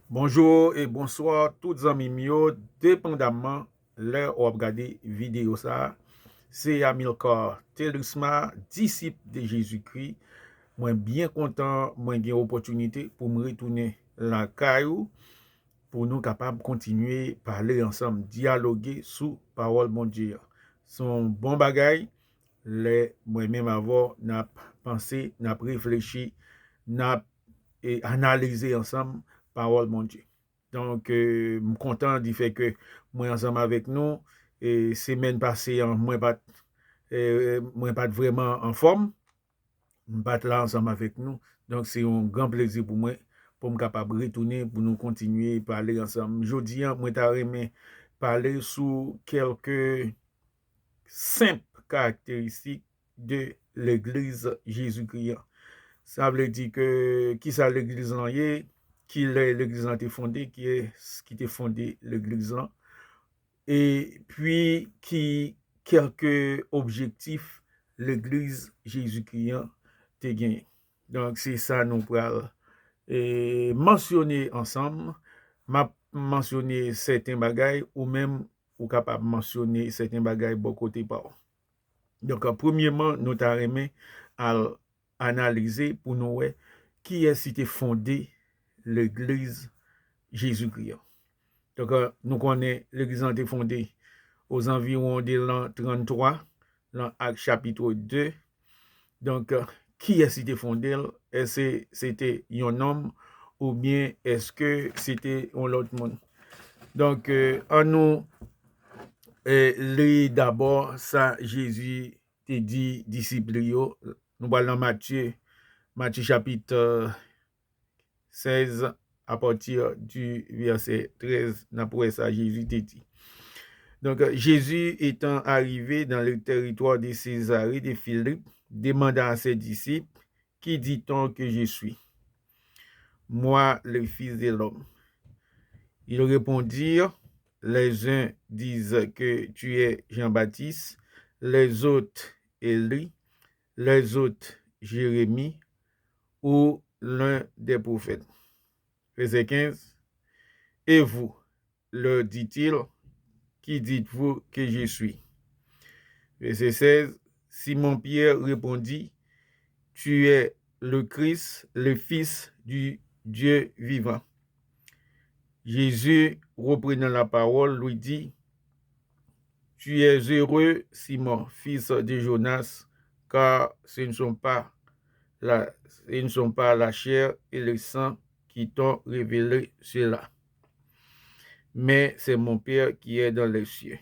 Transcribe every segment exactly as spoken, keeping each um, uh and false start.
Bonjou e bonswa tout zanmi m yo, depandamman lè w ap gade videyo sa a. Se Amilcar Thelusma, disip de Jezikri. Mwen byen kontan mwen gen opòtinite pou m retounen lakay ou, pou nou kapab kontinye pale ansanm, dyaloge sou pawòl Bondye a. Se yon bon bagay lè mwen menm avè w n ap panse, n ap reflechi, n ap e, analize ansanm pawòl Bondye. Donk, e, m kontan di fè ke mwen ansanm avèk nou. E, semèn pase an, mwen pa t, e, mwen pa t vrèman anfòm. M pa t la ansanm avèk nou. Donk, se yon gran plezi pou mwen pou m kapab retounen, pou nou kontinye pale ansanm. Jodi a, mwen ta renmen pale sou kèlke senp karakteristik de legliz Jezikri an. Sa vle di ke kisa legliz lan ye, kilè legliz lan te fonde, kiyès ki te fonde legliz lan, epi ki kèlke objektif legliz Jezikri an te genyen. Donk, se sa nou pral, e, mansyone ansanm. M ap mansyone sèten bagay, ou menm ou kapab mansyone sèten bagay bò kote pa w. Donk, premyèman, nou ta renmen al analize pou nou wè kiyès ki te fonde legliz Jezikri an. Donk, nou konnen legliz lan te fonde ozanviwon de lan tranntwa, lan Ak chapit de. Donk, kiyès ki te fonde l? Èske se te yon nonm oubyen èske se te yon lòt moun? Donk, e, ann nou, e, li dabò sa Jezi te di disip li yo. Nou pral nan Matye, Matye chapit, e, sèz, apati di vèsè trèz, n ap wè sa Jezi te di. Donc, Jésus étant arrivé dans le territoire de Césarée de Philippe, demanda à ses disciples, qui dit-on que je suis? Moi, le Fils de l'homme. Ils répondirent, les uns disent que tu es Jean-Baptiste, les autres Élie, les autres Jérémie ou l'un des prophètes. Verset quinze. Et vous, leur dit-il, qui dites-vous que je suis? Verset seize. Simon-Pierre répondit, tu es le Christ, le Fils du Dieu vivant. Jésus, reprenant la parole, lui dit, tu es heureux, Simon, fils de Jonas, car ce ne sont pas la, ce ne sont pas la chair et le sang qui t'ont révélé cela, mais c'est mon Père qui est dans les cieux.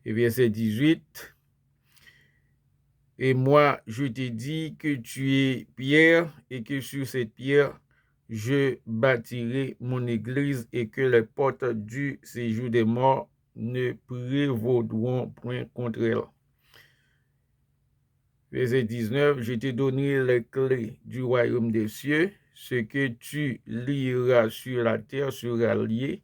Et verset dix-huit, et moi, je te dis que tu es Pierre et que sur cette pierre, je bâtirai mon église et que les portes du séjour des morts ne prévaudront point contre elle. Verset dix-neuf, je te donnerai les clés du royaume des cieux. Ce que tu lieras sur la terre sera lié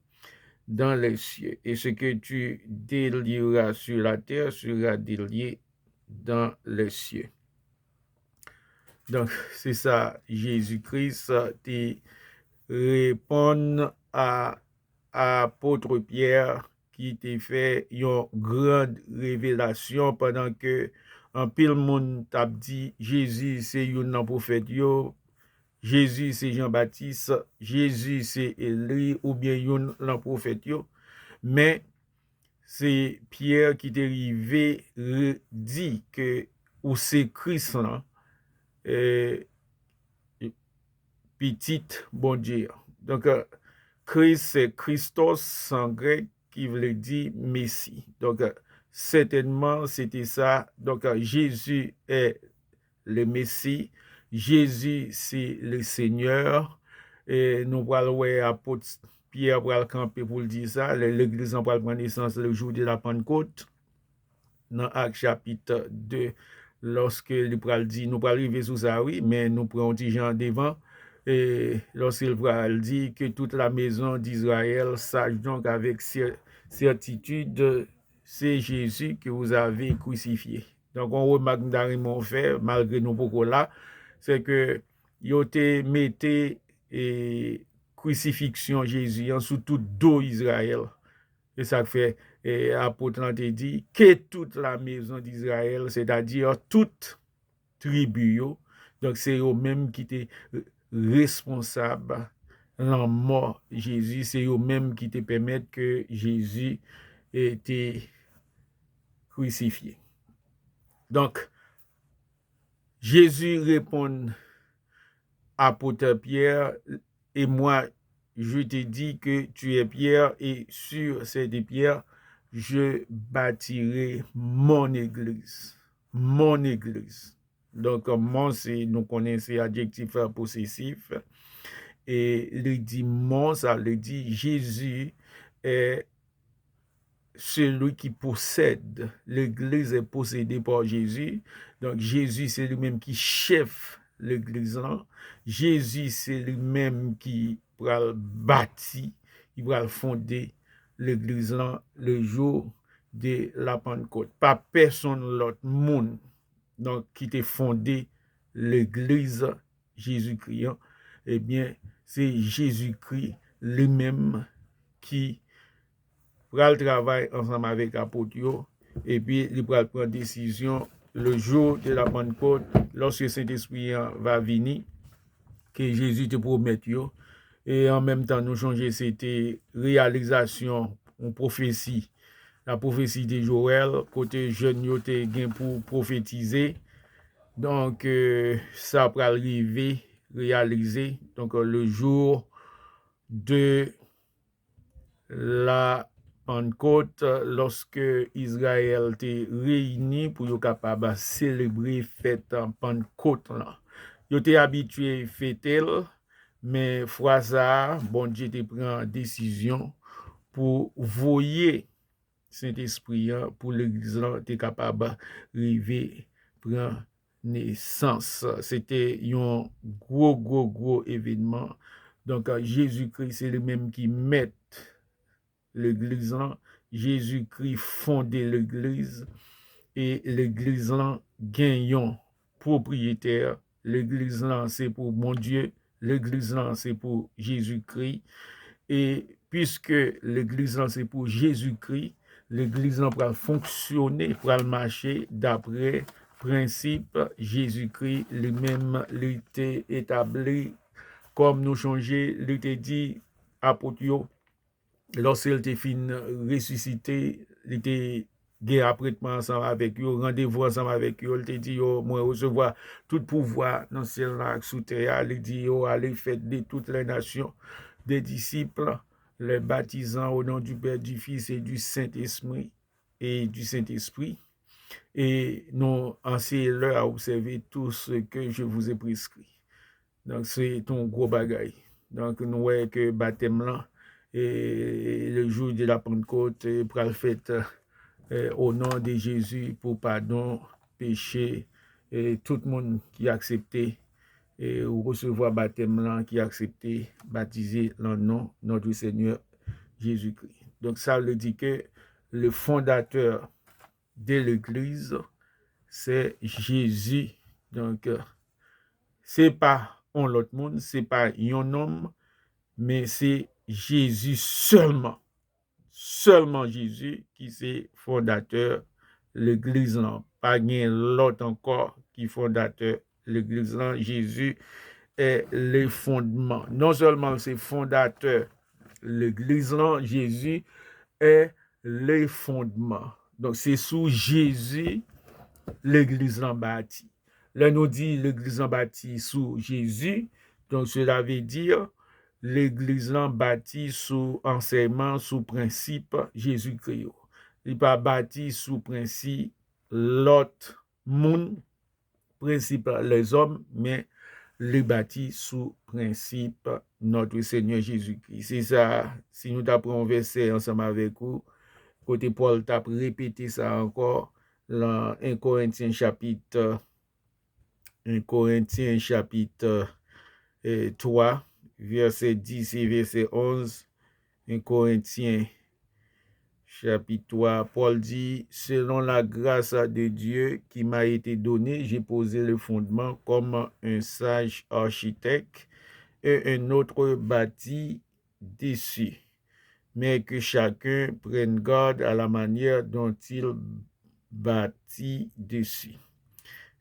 dans les cieux, et ce que tu délieras sur la terre sera délié dans les cieux. Donk, se sa Jezi Kris te reponn a apot Pyè ki te fè yon gran revelasyon pandan ke anpil moun t ap di Jezi se youn nan pwofèt yo, Jezi se Jan Batis, Jezi se Eli oubyen youn nan pwofèt yo. Men, se Pyè ki te rive re-, di ke ou se Kris lan, e, Pitit Bondye an. Donk, e, Kris se Christos an grèk, ki vle di Mesi. Donk, e, sètènman, se te sa. Donk, e, Jésus est le Messie, Jésus c'est le Seigneur. E nou pral wè apot Pyè pral kanpe pou l di sa, lè legliz lan pral pran nesans le jour de la Pentecôte, nan Ak chapit de, lòske li pral di, nou pral rive sou sa, wi, men nou pran yon ti jan devan. E lòske l pral di, que toute la maison d'Israël sache donc avec cer-, certitude, c'est Jésus que vous avez crucifié. Donk, yon remak m ta renmen w fè, malgre nou poko la, se ke yo te mete, e, krisifiksyon Jezi an sou tout do Izrayèl. Se sa k fè, e, apot lan te di, que toute la maison d'Israël, sètadi tout tribi yo. Donk, se yo menm ki te responsab lanmò Jezi, se yo menm ki te pèmèt ke Jezi, e, te krisifye. Donk, Jezi reponn apot Pyè, et moi, je te dis que tu es Pierre, et sur cette pierre, je bâtirai mon église. Mon église. Donk, mon, se, nou konnen se adjektif posesif. E li di mon, sa vle di Jezi est celui qui possède. L'église est possédée par Jésus. Donk, Jezi se li menm ki chèf legliz lan. Jezi se li menm ki pral bati, ki pral fonde legliz lan le jour de la Pentecôte. Pa pèsonn lòt moun, donk, ki te fonde legliz Jezikri an. Ebyen, se Jezikri li menm ki pral travay ansanm avèk apot yo, epi li pral pran desizyon le jour de la Pentecôte, lorsque Saint-Esprit an va vini, ke Jezi te pwomèt yo. E an menm tan, nou chonje se te reyalizasyon yon pwofesi, la prophétie de Joël, kote jèn yo te gen pou pwofetize. Donk, e, sa pral rive, reyalize. Donk, le jour de la Pentecôte, lòske Izrayèl te reyini pou yo kapab selebre fèt Pannkot lan. Yo te abitye fete l, men fwa sa a, Bondye te pran desizyon pou voye Sentespri an pou legliz lan te kapab rive pran nesans. Se te yon gwo, gwo, gwo evenman. Donk, Jezikri se li menm ki mèt legliz lan. Jezikri fonde legliz e legliz lan gen yon pwopriyetè. Legliz lan se pou Bondye, legliz lan se pou Jezikri. E piske legliz lan se pou Jezikri, legliz lan pral fonksyone, pral mache dapre prensip Jezikri li menm li te etabli. Kòm nou chonje, li te di apot yo, lòske l te fin resisite, li te gen apwentman ansanm avèk yo, randevou ansanm avèk yo. Li te di yo, mwen resevwa tout pouvwa nan syèl la ak sou tè a. Li di yo, allez, faites de toutes les nations des disciples, les baptisant au nom du Père, du Fils et du Saint-Esprit, et du Saint-Esprit. Et non, enseignez-leur à observer tout ce que je vous ai prescrit. Donk, se te yon gwo bagay. Donk, nou wè ke batèm lan, e, le jour de la Pentecôte, e, pral fèt, e, o non de Jezi pou padon peche, e, tout moun ki aksepte, e, resevwa batèm lan, ki aksepte batize lan non notre Seigneur Jésus-Christ. Donk, sa vle di ke le fondateur de legliz, se Jezi. Donk, se pa yon lòt moun, se pa yon nonm, men se Jezi sèlman. Sèlman Jezi ki se fondatè legliz lan. Pa gen lòt ankò ki fondatè legliz lan. Jezi est le fondement. Non sèlman l se fondatè legliz lan, Jezi est le fondement. Donk, se sou Jezi legliz lan bati. Lè nou di legliz lan bati sou Jezi, donk, cela veut dire legliz lan bati sou ansèyman, sou prensip Jezikri yo. Li pa bati sou prensip lòt moun, prensip lèzòm, men li bati sou prensip notre Seigneur Jésus-Christ. Se sa, si nou ta pran yon vèsè ansanm avèk ou, kote Pòl t ap repete sa ankò, lan en Korentyen chapit, en Korentyen chapit, e, twa, vèsè dis e vèsè onz, en Korentyen chapit twa, Pòl di, selon la grâce de Dieu qui m'a été donnée, j'ai posé le fondement comme un sage architecte, et un autre bâtit dessus, mais que chacun prenne garde à la manière dont il bâtit dessus.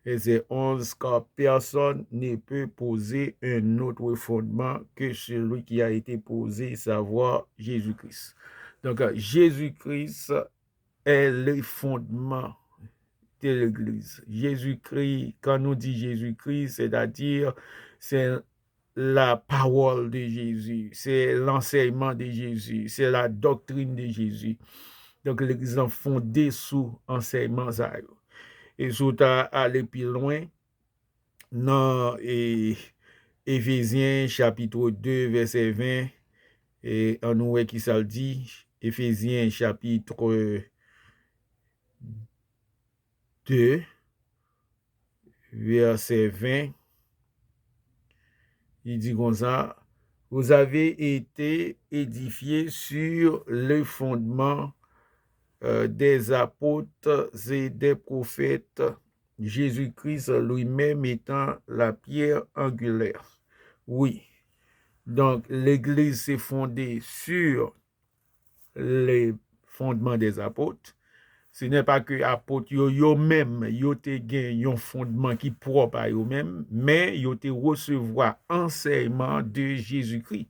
Verset onze, car personne ne peut poser un autre fondement que celui qui a été posé, savoir Jésus-Christ. Donc, Jésus-Christ est le fondement de l'Église. Jésus-Christ, quand nous dit Jésus-Christ, c'est-à-dire c'est la parole de Jésus, c'est l'enseignement de Jésus, c'est la doctrine de Jésus. Donk, legliz lan fonde sou ansèyman sa yo. E si w ta ale pi lwen, nan e, Efezyen chapit de, vèsè ven, e ann nou wè ki sa l di, Efezyen chapit de, vèsè ven, li di konsa, Vous avez été édifiés sur le fondement euh, des apôtres et des prophètes, Jésus-Christ lui-même étant la pierre angulaire. Wi. Donk, legliz se fonde sur les fondements des apôtres. Ce n'est pas que apot yo, yo menm, yo te gen yon fondman ki pwòp a yo menm, men yo te resevwa ansèyman de Jezikri.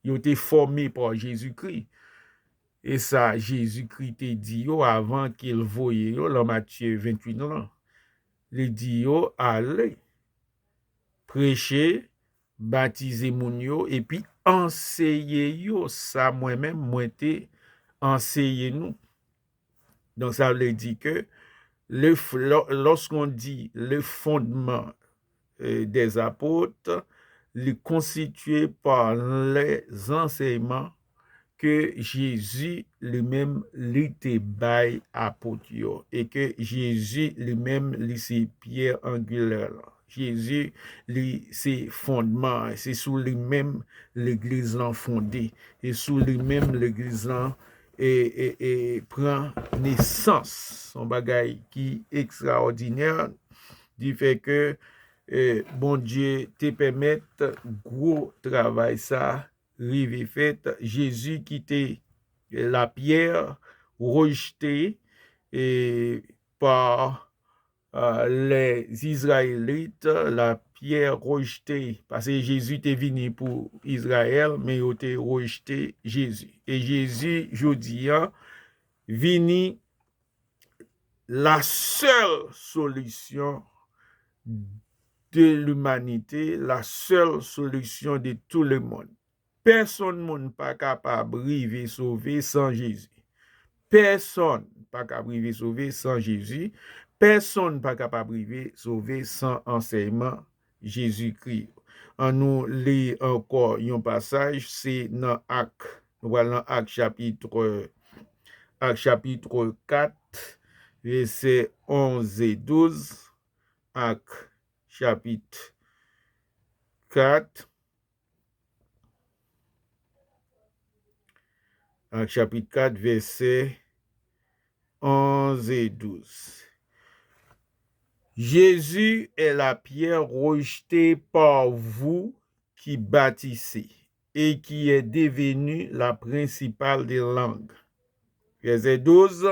Yo te fòme pa Jezikri. E sa Jezikri te di yo avan ke l voye yo lan Matye venntuit lan. Li di yo, ale, preche, batize moun yo, epi anseye yo sa mwen menm mwen te anseye nou. Donk, sa vle di ke le, lorsqu'on dit le fondement euh, des apôtres, li konstitye pa les enseignements ke Jezi li menm li te bay apot yo e ke Jezi li menm li se pyè angilè lan. Jezi li se fondman an, se sou li menm legliz lan fonde, e sou li menm legliz lan e, e, e pran nesans. Se yon bagay ki ekstraòdinè, di fè ke e, Bondye te pèmèt gwo travay sa rive fèt. Jezi ki te la pierre rejetée e, par euh, les Israélites, la pierre rejetée, paske Jezi te vini pou Izrayèl, men yo te rejte Jezi. E Jezi, jodi a, vini la seule solution de l'humanité, la seule solution de tout le monde. Pèsonn moun pa kapab rive sove san Jezi. Pèsonn pa kapab rive sove san Jezi. Pèsonn pa kapab rive sove san ansèyman Jezikri. Ann nou li ankò yon pasaj, se nan Ak. Nou pral nan Ak chapit, Ak chapit kat, vèsè onz e douz. Ak chapit kat. Ak chapit kat, vèsè onz e douz. Jésus est la pierre rejetée par vous qui bâtissez et qui est devenue la principale des langues. Vèsè douz,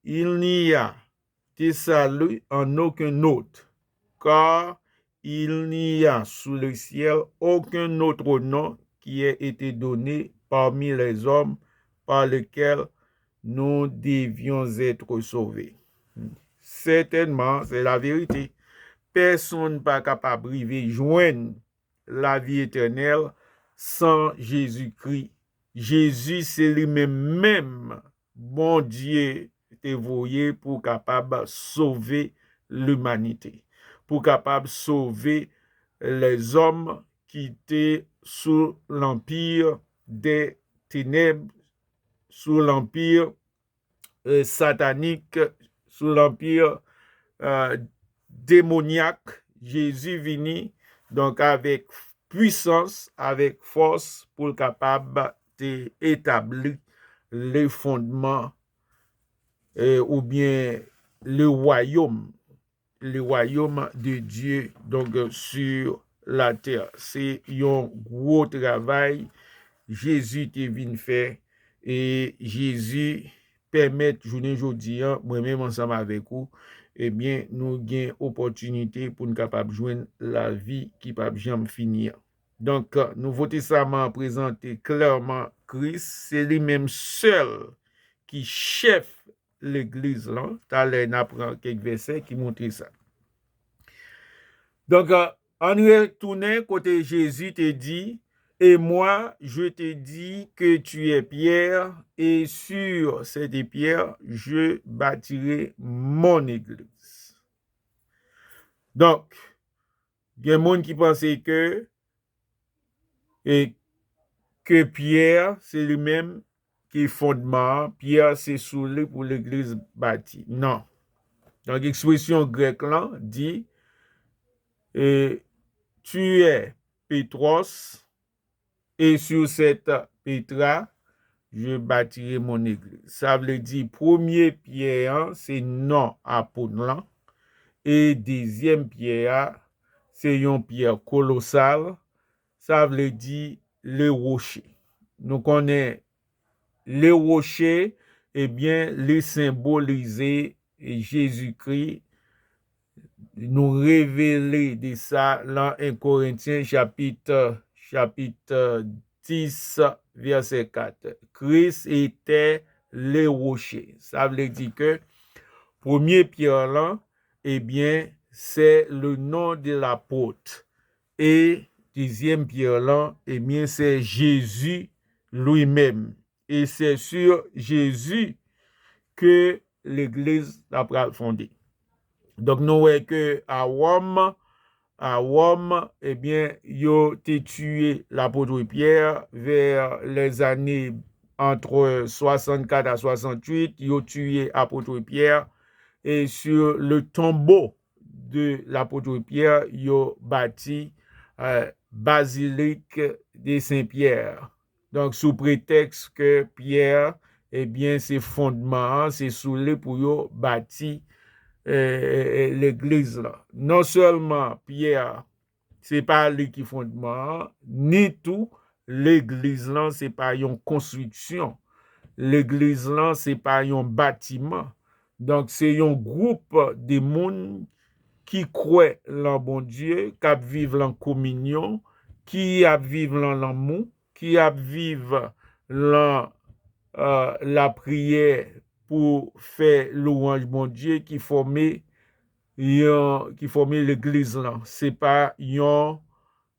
Il n'y a de salut en aucun autre, car il n'y a sous le ciel aucun autre nom qui ait été donné parmi les hommes par lequel nous devions être sauvés. Sètènman, se lavérité. Pèsonn pa kapab rive jwenn lavi etènèl san Jezikri. Jezi se li menm menm Bondye te voye pou kapab sove limanite, pou kapab sove lèzòm ki te sou lanpi dè tenèb, sou lanpi euh, satanik, sou lanpi euh, demonyak. Jezi vini donk avèk pwisans, avèk fòs pou l kapab te etabli le fondman euh, oubyen le wayòm, le wayòm de Dye, donk, euh, sur latè. Se yon gwo travay Jezi te vin fè, e Jezi pèmèt jounen jodi a, mwen menm ansanm avèk ou, ebyen, nou gen opòtinite pou n kapab jwenn lavi ki p ap janm fini an. Donk, Nouvo Testaman an prezante klèman Kris, se li menm sèl ki chèf legliz lan. Talè, n a pran kèk vèsè ki montre sa. Donk, ann retounen kote Jezi te di, Et moi, je te dis que tu es Pierre, et sur cette pierre, je bâtirai mon église. Donk, gen moun ki panse ke, e, ke Pyè, se li menm ki fondman an, Pyè, se sou li pou legliz bati. Non. Donk, ekspresyon grèk lan di, e, Tu es Petros, et sur cette petra, je bâtirai mon église. Sa vle di, premye pyè an, se non apot lan, e dezyèm pyè a, se yon pyè kolosal, sa vle di, le rocher. Nou konnen le rocher, ebyen, li senbolize Jezikri. Nou revele de sa lan en Korentyen chapit, chapit dis, vèsè kat. Christ était le rocher. Sa vle di ke premye pyè lan, ebyen, c'est le nom de l'apôtre. E dezyèm pyè lan, ebyen, c'est Jésus lui-même. Et c'est sur Jésus que l'église la pral fonde. Donk, nou wè ke a Wòm, a Wòm, ebyen, yo te tiye lapot Pyè vè lèzane entre soixante-quatre à soixante-huit, yo tiye apot Pyè, e sur le tombeau de l'apôtre Pierre, yo bati, euh, Basilique de Saint-Pierre. Donk, sou pretèks ke Pyè, ebyen, se fondman an, se sou li pou yo bati, eh, legliz lan. Non sèlman Pyè, se pa li ki fondman an, ni tou legliz lan, se pa yon konstriksyon. Legliz lan, se pa yon batiman. Donk, se yon gwoup de moun ki kwè lan Bondye, k ap viv lan kominyon, ki ap viv lan lanmou, ki ap viv lan, euh, lapriyè pou fè lwanj Bondye ki fòme yon, ki fòme legliz lan. Se pa yon,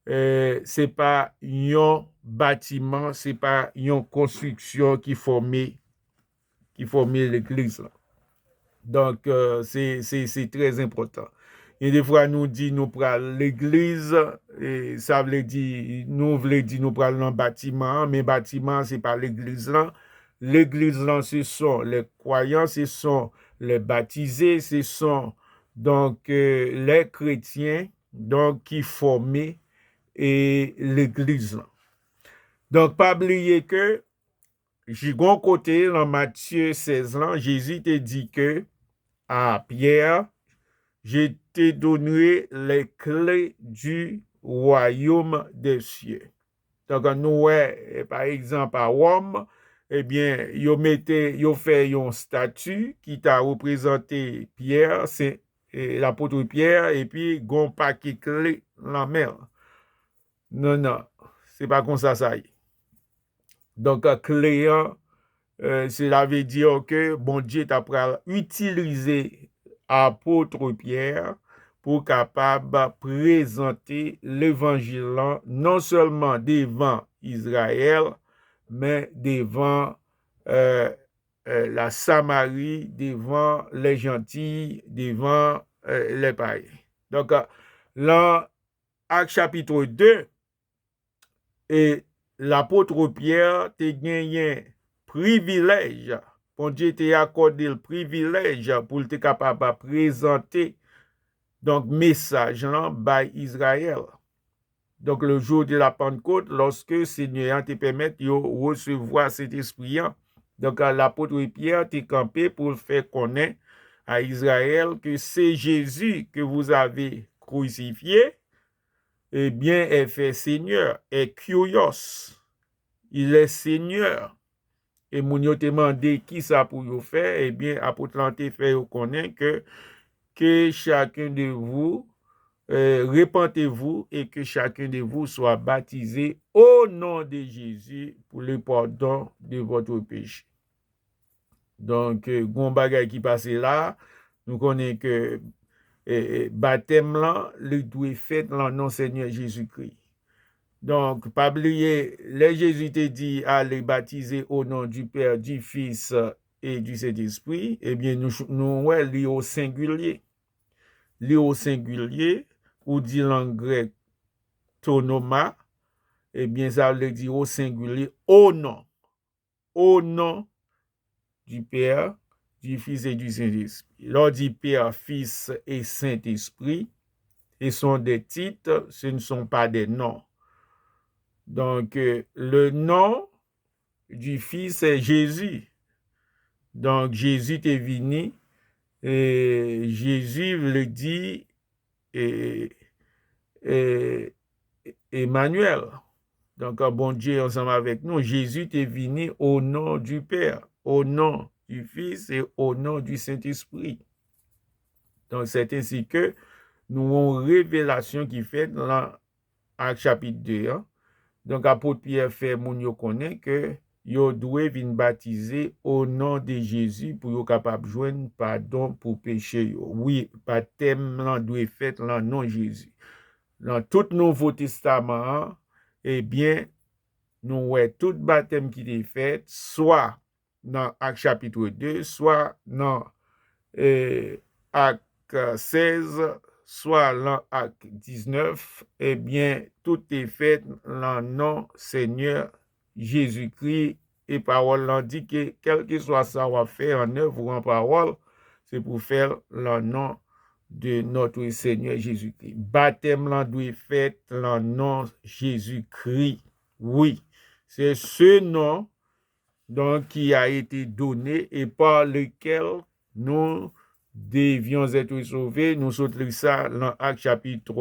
eh, se pa yon batiman, se pa yon konstriksyon ki fòme, ki fòme legliz lan. Donk, euh, se, se, se trè enpòtan. Gen defwa nou di nou pral legliz, e sa vle di, nou vle di nou pral nan batiman an, men batiman an se pa legliz lan. Legliz lan, ce sont les croyants, ce sont les baptisés, ce sont, donc, euh, les chrétiens, donc, ki fòme, e, legliz lan. Donk, pa bliye ke, gon kote, lan Matye sèz lan, Jezi te di ke, à Pierre, je te donnerai les clés du royaume des cieux. Donk, nou wè, eh, pa egzanp, a Wòm, ebyen, yo mete, yo fè yon stati ki ta reprezante Pyè, se, eh, lapot Pyè, epi gon pake kle lan men l. Non, non, se pa konsa sa ye. Donk, kle an, eh, cela veut dire ke Bondye ta pral itilize apot Pyè pou kapab prezante levanjil lan non sèlman devan Izrayèl, men devan, eh, eh, la Samari, devan lè Jantiy, devan, eh, lè payen. Donk, lan Ak chapit de, e lapot Pyè te genyen privilèj, Bondye te akòde l privilèj pou l te kapab prezante, donk, mesaj lan bay Izrayèl. Donk, le jour de la Pentecôte, lòske Senyè an te pèmèt yo resevwa Sentespri an. Donk, lapot Pyè te kanpe pou l fè konnen a Izrayèl ke se Jezi ke vous avez crucifié, Ebyen, è, fè Senyè, è, Kyrios, il est Seigneur. E moun yo te mande ki sa pou yo fè, ebyen, apot lan te fè yo konnen ke, que chacun de vous, euh, repentez-vous et que chacun de vous soit baptisé au nom de Jésus pour le pardon de votre péché. Donk, euh, gon bagay ki pase la, nou konnen ke, euh, batèm lan, li dwe fèt lan non Senyè Jezikri. Donk, pa bliye, lè Jezi te di, allez baptiser au nom du Père, du Fils et du Saint-Esprit, ebyen, nou, nou wè li o sengilye. Li o sengilye, ou di lan grèk tonoma, ebyen, sa vle di o sengilye, o non. Au nom du Père, du Fils et du Saint-Esprit. Lè w di Père, Fils et Saint-Esprit, ce sont des titres, ce ne sont pas des noms. Donc, euh, le nom du Fils, c'est Jésus. Donk, Jezi te vini, e Jezi vle di, e, e, Emmanuel. Donk, Bondye ansanm avèk nou. Jezi te vini au nom du Père, au nom du Fils et au nom du Saint-Esprit. Donk, c'est ainsi que nou yon revelasyon ki fèt lan Ak chapit de an. Donk, apot Pyè fè moun yo konnen ke yo dwe vin batize o non de Jezi pou yo kapab jwenn padon pou peche yo. Wi, batèm lan dwe fèt lan non Jezi. Nan tout Nouvo Testaman an, ebyen, nou wè tout batèm ki te fèt, swa nan Ak chapit de, swa nan, e, Ak sèz, swa nan Ak diznèf, ebyen, tout te fèt nan non Senyè Jezikri. E pawòl lan di ke, kèlkeswa sa w ap fè an nèv ou an pawòl, se pou fè l lan non de notre Seigneur Jésus-Christ. Batèm lan dwe fèt lan non Jezikri. Wi, c'est ce nom donc qui a été donné et par lequel nous devions être sauvés. Nou sot li sa lan Ak chapit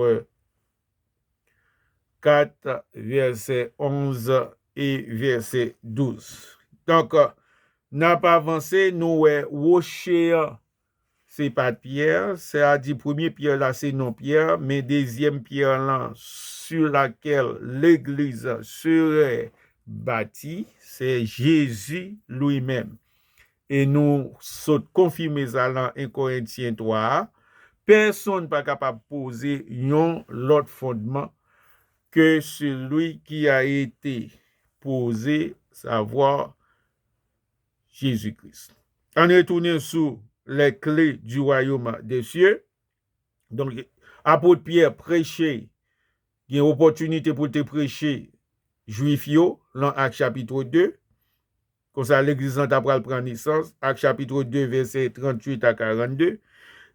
kat, vèsè onz e vèsè douz. Donk, n ap avanse, nou wè woche an, se pa t Pyè, sètadi premye Pyè la se non Pyè, men dezyèm Pyè lan, sur laquelle l'église serait bâtie, c'est Jésus lui-même. E nou sot konfime sa lan en Korentyen twa a, pèsonn pa kapab poze yon lòt fondman que celui qui a été posé, savoir Jésus-Christ. Ann retounen sou les clés du royaume des cieux. Donk, apot Pyè preche, gen opòtinite pou l te preche Jwif yo, lan Ak chapit de. Konsa, legliz lan ta pral pran nesans, Ak chapit de, vèsè tranntuit a karannde.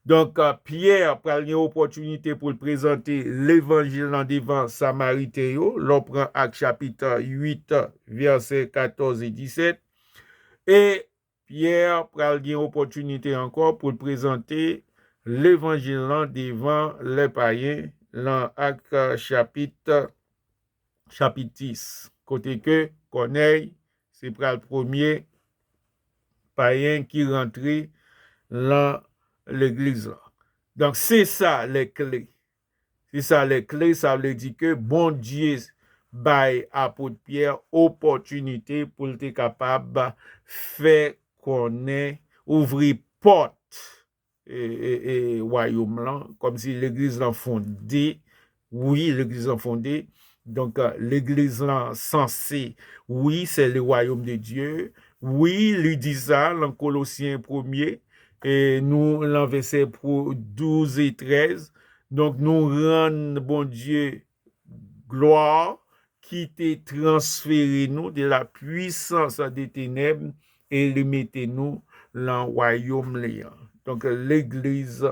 Donk, Pyè pral gen opòtinite pou l prezante levanjil lan devan Samariten yo, lè w pran Ak chapit uit, vèsè katòz e disèt. E Pyè pral gen opòtinite ankò pou l prezante levanjil lan devan lè payen, lan Ak chapit, chapit dis, kote ke Kònèy se pral premye payen ki rantre lan legliz lan. Donk, se sa les clés. Se sa les clés, sa vle di ke Bondye bay apot Pyè opòtinite pou l te kapab fè konnen, ouvri pòt, e, e, e, wayòm lan, kòmsi legliz lan fonde. Wi, legliz lan fonde. Donk, legliz lan sanse, wi, c'est le royaume de Dieu. Wi, li di sa lan Kolosyen premye, e nou lan vèsè douz e trèz. Donk, nou rann Bondye glwa ki te transfere nou de la puissance des ténèbres e li mete nou lan wayòm li an. Donk, legliz,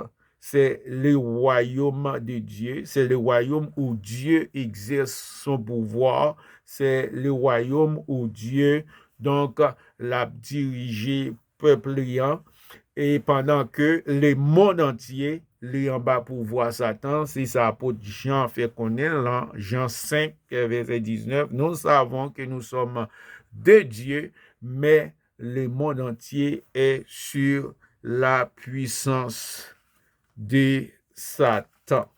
c'est le royaume de Dieu, c'est le royaume où Dieu exerce son pouvoir, c'est le royaume où Dieu, donk, l ap dirije pèp li an, e pandan ke le monde entier, li anba pouvwa Satan, se sa apot Jan fè konnen lan Jan senk, vèsè diznèf. Nous savons que nous sommes de Dieu, mais le monde entier est sur la puissance de Satan.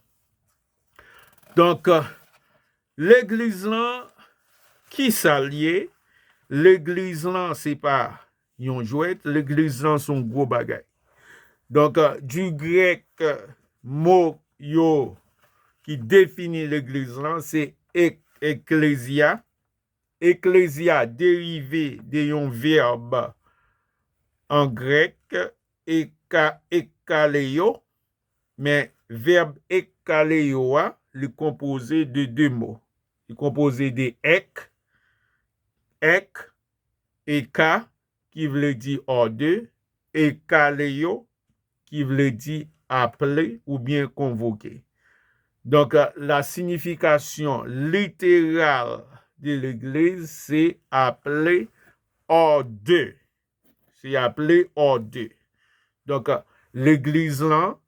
Donk, legliz lan, ki sa l ye? Legliz lan, se pa yon jwèt, legliz lan se yon gwo bagay. Donk, di grèk, mo yo ki defini legliz lan, se ek, eklezya. Eklezya derive de yon vèb an grèk, eka, ekkaleyo, men vèb ekkaleyo a, li konpoze de de mo. Li konpoze de ek, ek, eka, ki vle di òde, ekkaleyo, ki vle di aple oubyen konvoke. Donk, la signification littérale de l'église, se aple, òde. Se aple, òde. Donk, legliz lan,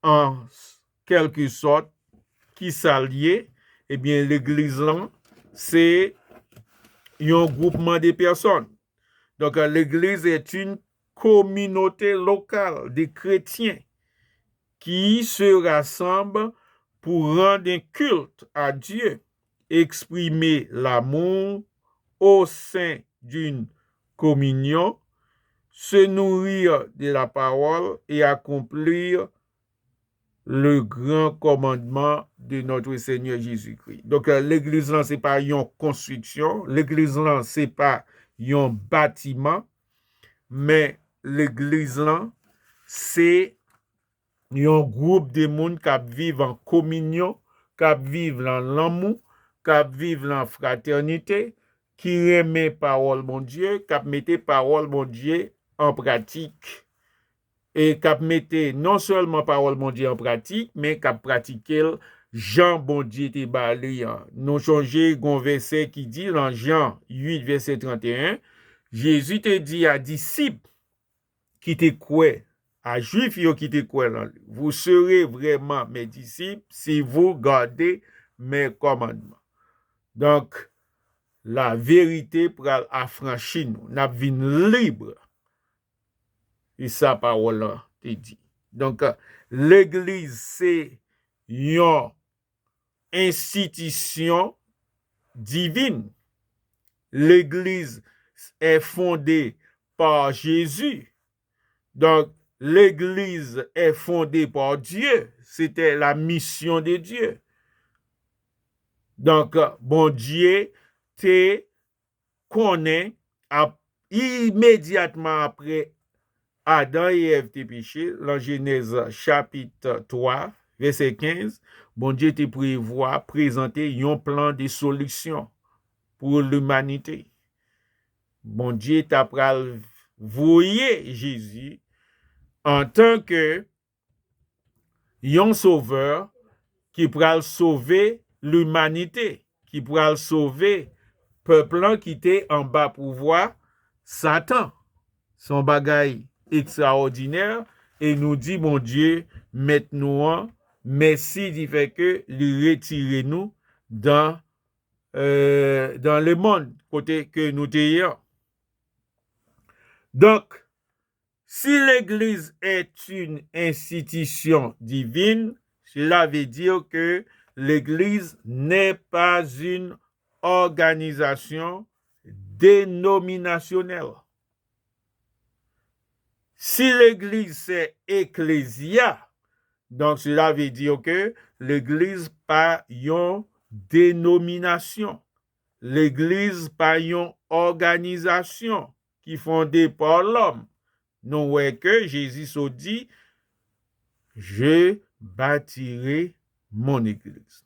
an kèlkesòt, ki sa l ye? Ebyen, legliz lan, se yon gwoupman de pèsòn. Donc, euh, l'église est une communauté locale de chrétiens qui se rassemblent pour rendre un culte à Dieu, exprimer l'amour au sein d'une communion, se nourrir de la parole et accomplir le grand commandement de notre Seigneur Jésus-Christ. Donk, euh, legliz lan se pa yon konstriksyon, legliz lan se pa yon batiman, men legliz lan se yon gwoup de moun k ap viv an kominyon, k ap viv lan lanmou, k ap viv lan fratènite, ki renmen pawòl Bondye, k ap mete pawòl Bondye an pratik. E k ap mete non sèlman pawòl Bondye an pratik, men k ap pratike l jan Bondye te ba li an. Nou sonje gon vèsè ki di lan Jan uit, vèsè trannteyen, Jezi te di a disip ki te kwè, a Jwif yo ki te kwè lan li, vous serez vraiment mes disciples si vous gardez mes commandements. Donk, laverite pral afranchi nou. N ap vin lib. E sa pawòl lan te di. Donk, legliz se yon enstitisyon divin. Legliz est fondée par Jésus. Donc, l'église est fondée par Dieu. C'était la mission de Dieu. Donk, Bondye te konnen ap, imedyatman apre Adan e Èv te peche, lan Jenèz chapit twa, vèsè kenz, Bondye te prevwa prezante yon plan de solisyon pou limanite. Bondye ta pral voye Jezi antanke yon sovè ki pral sove limanite, ki pral sove pèp lan ki te anba pouvwa Satan. Se yon bagay ekstraòdinè, e nou di Bondye, Mèt nou an, mèsi di fè ke li retire nou dan, euh, dans le monde, kote ke nou te ye an. Donk, si l'église est une institution divine, cela veut dire que l'église n'est pas une organisation dénominationnelle. Si legliz se eklezya, donk cela veut dire que legliz pa yon denominasyon. Legliz pa yon òganizasyon ki fonde pa lòm. Nou wè ke Jezi sot di, Je bâtirai mon église.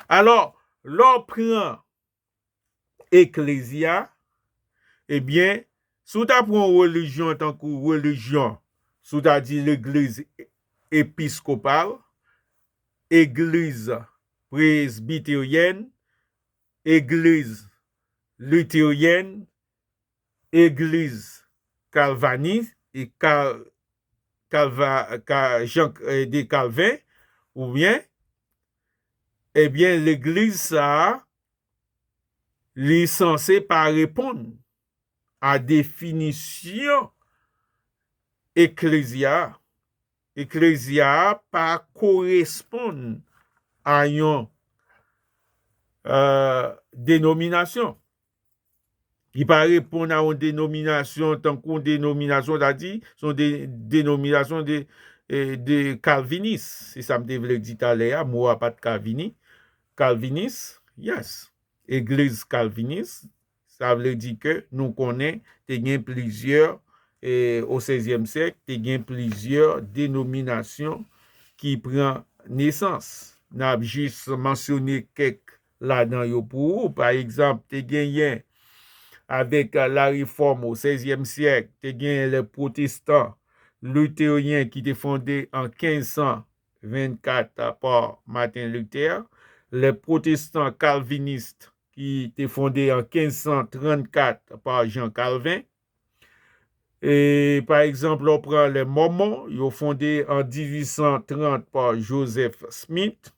Alò, lè w pran eklezya, ebyen, si w ta pran yon relijyon tankou relijyon, si w ta di legliz episkopal, egliz presbiteryèn, egliz literyèn, egliz kalvanis e kal-, Kalva, ka, Jan, eh, de Kalven, oubyen, ebyen, legliz sa a, li sanse pa reponn a definisyon eklezya a. Eklezya a pa koresponn a yon, euh, denominasyon. Li pa reponn a yon denominasyon, tankou yon denominasyon, sa di, se yon de, denominasyon de, eh, de kalvinis. Se sa m te vle di talè a, mo a pa t ka vini. Kalvinis, yes. Egliz kalvinis, sa vle di ke nou konnen te gen plizyè, eh, o sèzyèm syèk, te gen plizyè denominasyon ki pran nesans. N ap jis mansyone kèk ladan yo pou ou. Pa egzanp, te genyen avèk la Réforme o sèzyèm syèk, te genyen lè pwotestan literyen ki te fonde an kenz san vennkat pa Martin Luther, lè pwotestan kalvinis ki te fonde an kenz san trannkat pa Jean Calvin. E, pa egzanp, lè w pran lè Mòmon, yo fonde an dizuit san trant pa Joseph Smith.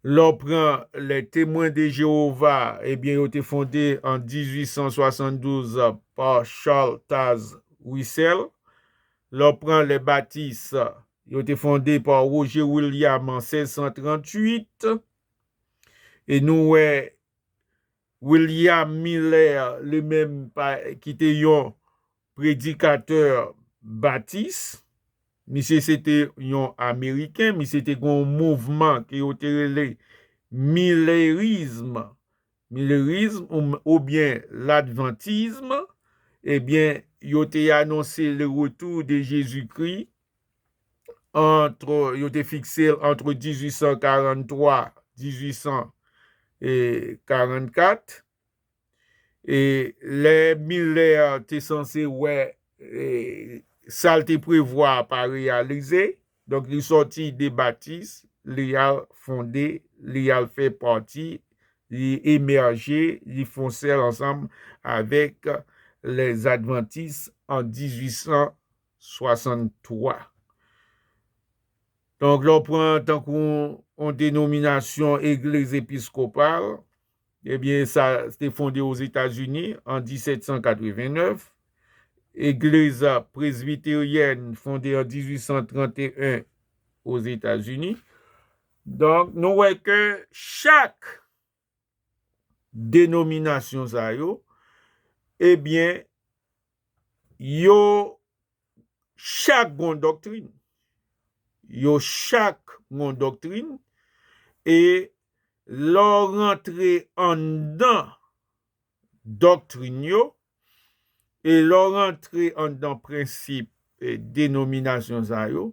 Lè w pran lè Temwen de Jewova, ebyen, yo te fonde an dizuit san swasanndouz pa Charles Taze Russell. Lè w pran lè Batis, yo te fonde pa Roger William an sèz san tranntuit. E nou wè William Miller, li menm, pa, ki te yon predikatè batis. Misye se te yon Ameriken, misye te gen yon mouvman ke yo te rele milerizm. Milerizm ou, oubyen ladvantism, ebyen, yo te anonse le retour de Jésus-Christ entre, yo te fikse l entre dizuit san karanntwa, dizuit san karannkat. E lè Miller te sanse wè, e, sa l te prevwa pa reyalize, donk li sòti de batis, li al fonde, li al fè pati, li emèje, li fon sèl ansanm avèk lèzadvantis an dizuit san swasanntwa. Donk, lè w pran tankou yon denominasyon egliz episkopal, ebyen, sa te fonde Ozetazini an disèt san katrevennèf. Egliz presbiteryèn fonde an dizuit san tranteyen Ozetazini. Donk, nou wè ke chak denominasyon sa yo, ebyen, yo chak gon doktrin. Yo chak gon doktrin. E lè w rantre anndan doktrin yo, e lè w rantre anndan prensip, e, denominasyon sa yo,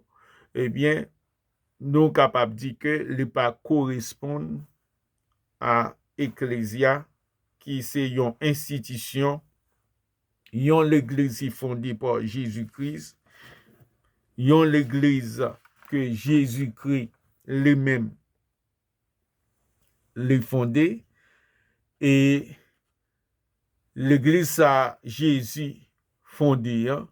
ebyen, nou kapab di ke li pa koresponn a eklezya, ki se yon enstitisyon, yon legliz ki fonde pa Jezi Kris, yon legliz ke Jezi Kri li menm li fonde, e legliz sa Jezi fonde an,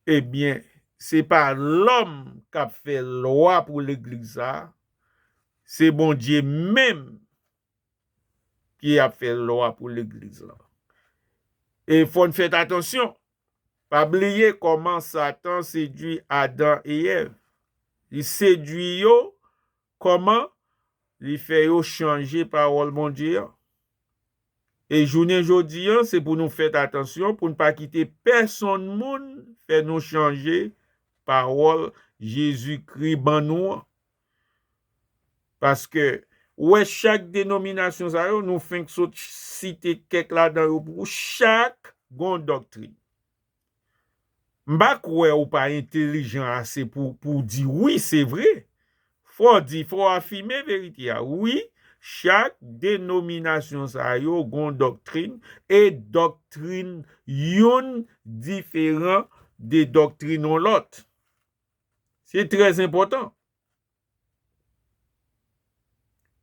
ebyen, se pa lòm k ap fè lwa pou legliz sa, se Bondye menm ki ap fè lwa pou legliz lan. E fò n fèt atansyon. Pa bliye kòman Satan sedui Adan e Èv. Li sedui yo kòman? Li fè yo chanje pawòl Bondye an. E jounen jodi an, se pou nou fèt atansyon, pou n pa kite pèsonn moun fè nou chanje pawòl Jezi Kri ban nou an. Paske, ou wè, chak denominasyon sa yo, nou fenk sot site kèk ladan yo pou ou, chak gon doktrin. M pa kwè ou pa entelijan ase pou, pou w di wi, se vre. Fò w di, fò w afime verite a. Wi, chak denominasyon sa yo gon doktrin, e doktrin youn diferan de doktrin yon lòt. Se trè enpòtan.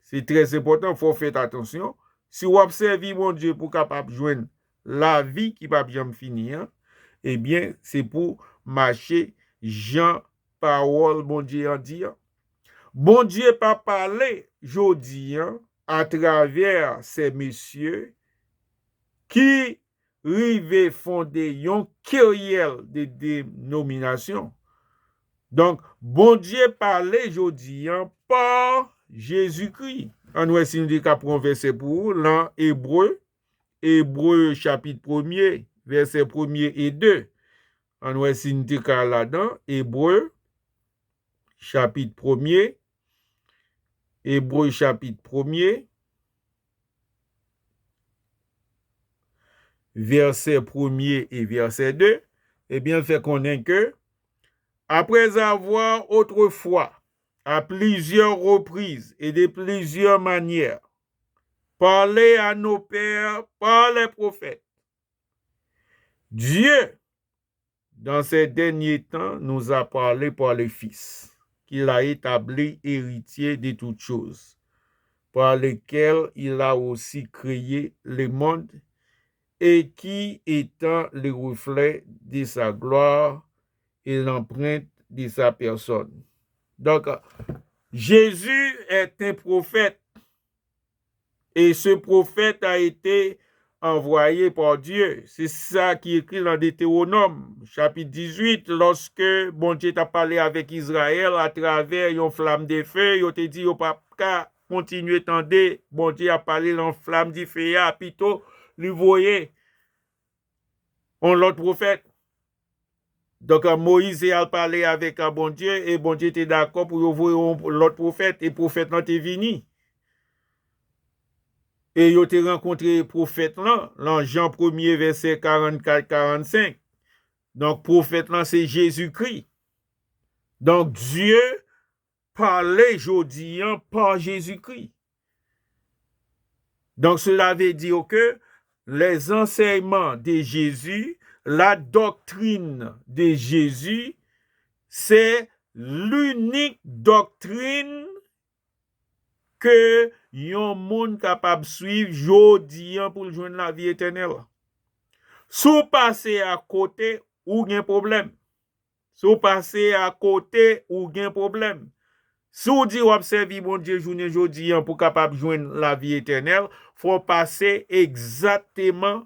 Se trè enpòtan, fò w fèt atansyon. Si w ap sèvi Bondye pou w kapab jwenn lavi ki p ap janm fini an, ebyen, se pou mache jan pawòl Bondye an di an. Bondye pa pale jodi an atravè sè mesye ki rive fonde yon keryèl de denominasyon. Donk, Bondye pale jodi an pa Jezikri. Ann wè si nou te ka pran vèsè pou ou lan Ebre, Ebre chapit premye, vèsè premye e de. Ann wè si nou te ka ladan Ebre chapit premye, Ebre chapit premye, vèsè premye e vèsè de, ebyen, l fè konnen ke, après avoir autrefois, à plusieurs reprises et de plusieurs manières, parlé à nos pères par les prophètes, Dieu, dans ces derniers temps, nous a parlé par le Fils, qu'il a établi héritier de toutes choses, par lequel il a aussi créé le monde, et qui, étant le reflet de sa gloire et l'empreinte de sa personne. Donc, Jésus est un prophète. Et ce prophète a été envoyé par Dieu. C'est ça qui est écrit dans Deutéronome, chapitre dix-huit, lorsque Bondye t ap pale avèk Izrayèl atravè yon flam de feu, yo te di yo pa ka kontinye tande Bondye ap pale nan flam dife a, pito li voye yon lòt pwofèt. Donk, Moyiz te al pale avèk Bondye, e Bondye te dakò pou yo voye yon lòt pwofèt, e pwofèt lan te vini. E yo te rankontre pwofèt lan, lan Jan premye, vèsè karannkat, karannsenk. Donk, pwofèt lan, se Jezikri. Donk, Dye pale jodi an pa Jezikri. Donc, cela veut dire que les enseignements de Jésus, la doctrine de Jésus, c'est l'unique doctrine ke yon moun kapab swiv jodi an pou l jwenn lavi etènèl. Si w pase akote, ou gen pwoblèm. Si w pase akote, ou gen pwoblèm. Si w di w ap sèvi Bondye jounen jodi an pou w kapab jwenn lavi etènèl, fò w pase egzakteman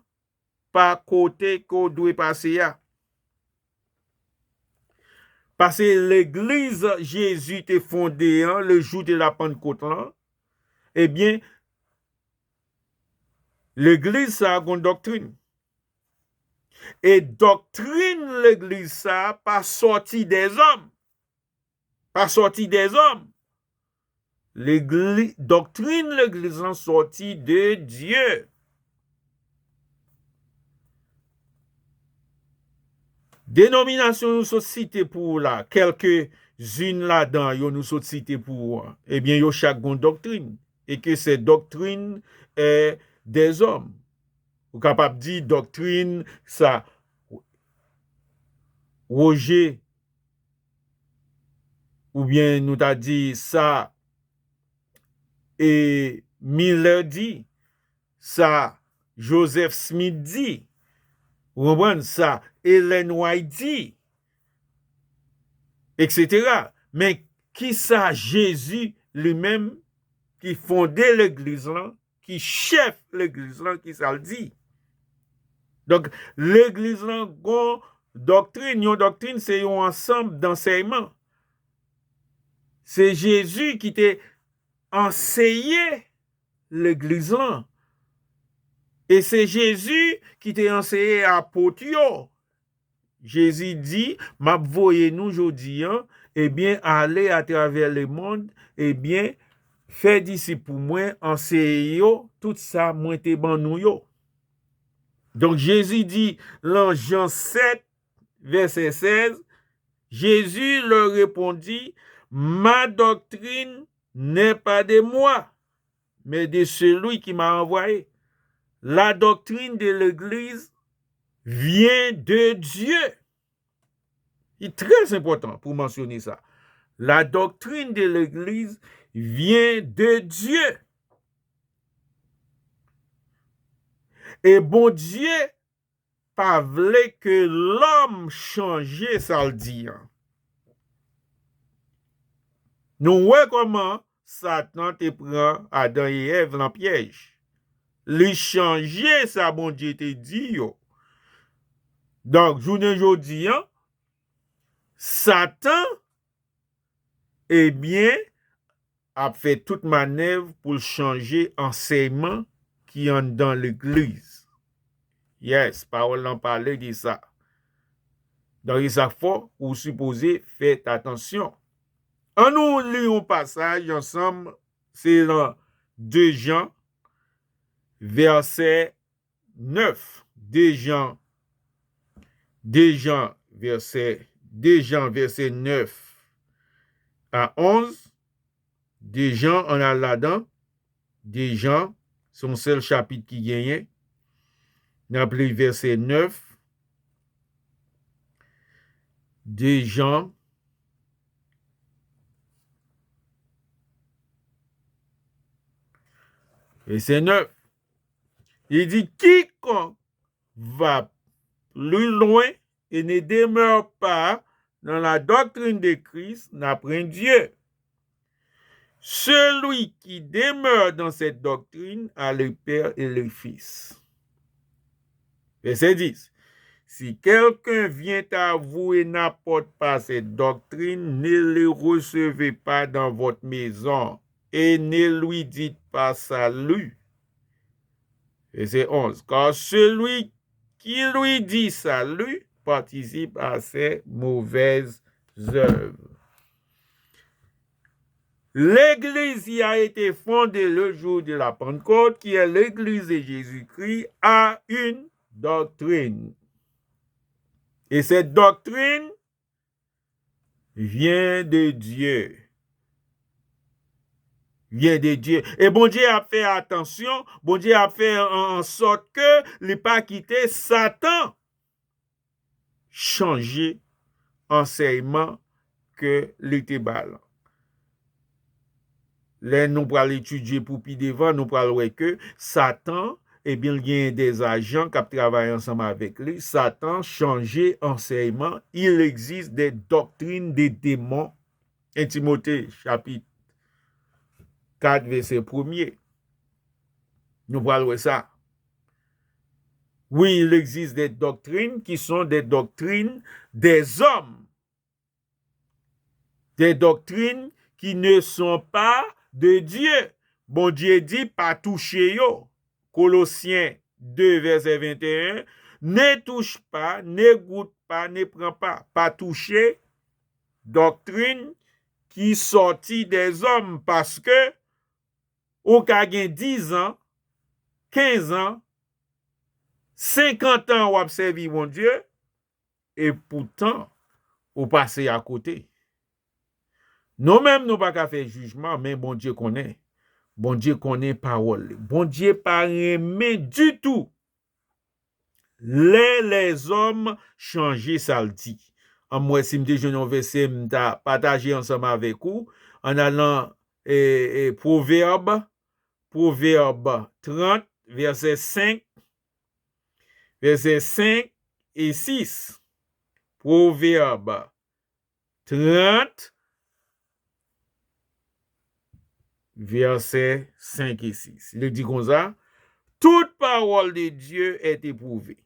pa kote ke w dwe pase a. Paske legliz Jezi te fonde an, le jou de la Pannkot lan, ebyen, legliz sa a gon doktrin. E doktrin legliz sa a pa sòti dèzòm. Pa sòti dèzòm. Legli-, doktrin legliz lan sòti de Dye. Denominasyon nou sot site pou ou la, kèlke zin ladan yo nou sot site pou ou an, ebyen, yo chak gon doktrin. E ke se doktrin, eh, dèzòm. Ou kapab di doktrin sa Roger, oubyen nou ta di sa, e, Miller di, sa Joseph Smith di, ou konprann, sa Ellen White di, etsetera. Men kisa Jezi li menm ki fonde legliz lan, ki chèf legliz lan, kisa l di? Donk, legliz lan gon doktrin, yon doktrin se yon ansanm dansèyman. Se Jezi ki te anseye legliz lan. E se Jezi ki te anseye apot yo. Jezi di, "M ap voye nou jodi an, ebyen, ale atravè lemonn, ebyen, fè disip pou mwen, anseye yo tout sa mwen te ban nou yo." Donk, Jezi di, lan Jan sèt, vèsè sèz, Jésus leur répondit, "Ma doctrine n'est pas de moi, mais de celui qui m'a envoyé. La doctrine de l'Église vient de Dieu." Li trè enpòtan pou mansyone sa. La doctrine de l'Église vient de Dieu. E Bondye pa vle ke lòm chanje sa l di an. Nou wè kòman Satan te pran Adan e Èv nan pyèj. Li chanje sa Bondye te di yo. Donk, jounen jodi an, Satan, ebyen, ap fè tout manèv pou l chanje ansèyman ki anndan legliz. Yes, pawòl lan pale de sa. Donk, e sa k fè w sipoze fè atansyon. Ann nou li yon pasaj ansanm, se nan de Jan, vèsè nèf. De Jan, de Jan, vèsè, de Jan, vèsè nèf a onz. De Jan, ann al ladan. De Jan, se yon sèl chapit ki genyen. N ap li vèsè nèf. De Jan, vèsè nèf. Li di, quiconque va plus loin et ne demeure pas dans la doctrine de Christ n'a point Dieu. Celui qui demeure dans cette doctrine a le Père et le Fils. Vèsè dis. Si quelqu'un vient à vous et n'apporte pas cette doctrine, ne le recevez pas dans votre maison et ne lui dites pas salut. Vèsè onz. Car celui qui lui dit salut participe à ses mauvaises œuvres. L'église qui a été fondée le jour de la Pentecôte, qui est l'église de Jésus-Christ, a une doctrine. Et cette doctrine vient de Dieu. Vient de Dieu. E Bondye ap fè atansyon, Bondye ap fè an, an sòt ke li pa kite Satan chanje ansèyman ke li te ba l. Lè nou pral etidye pou pi devan, nou pral wè ke Satan, ebyen, l genyen de ajan k ap travay ansanm avèk li. Satan chanje ansèyman. Il existe des doctrines des démons. En Timote, chapit kat, vèsè premye. Nou pral wè sa. Oui, il existe des doctrines qui sont des doctrines des hommes. Des doctrines qui ne sont pas de Dieu. Bondye di, pa touche yo. Kolosyen de, vèsè venteyen, ne touche pas, ne goûte pas, ne prend pas. Pa touche doktrin ki sòti dèzòm, paske ou ka gen diz an, kenz an, senkant an w ap sèvi Bondye, e poutan ou pase akote. Nou menm, nou pa ka fè jijman, men Bondye konnen. Bondye konnen pawòl li. Bondye pa renmen ditou lè lèzòm chanje sa l di. An m wè si m te jwenn yon vèsè m ta pataje ansanm avèk ou. Ann al nan, e, e, Pwovèb, Pwovèb trant, vèsè senk, vèsè senk e sis. Pwovèb trant, vèsè senk e sis. Li di konsa, toute parole de Dieu est éprouvée.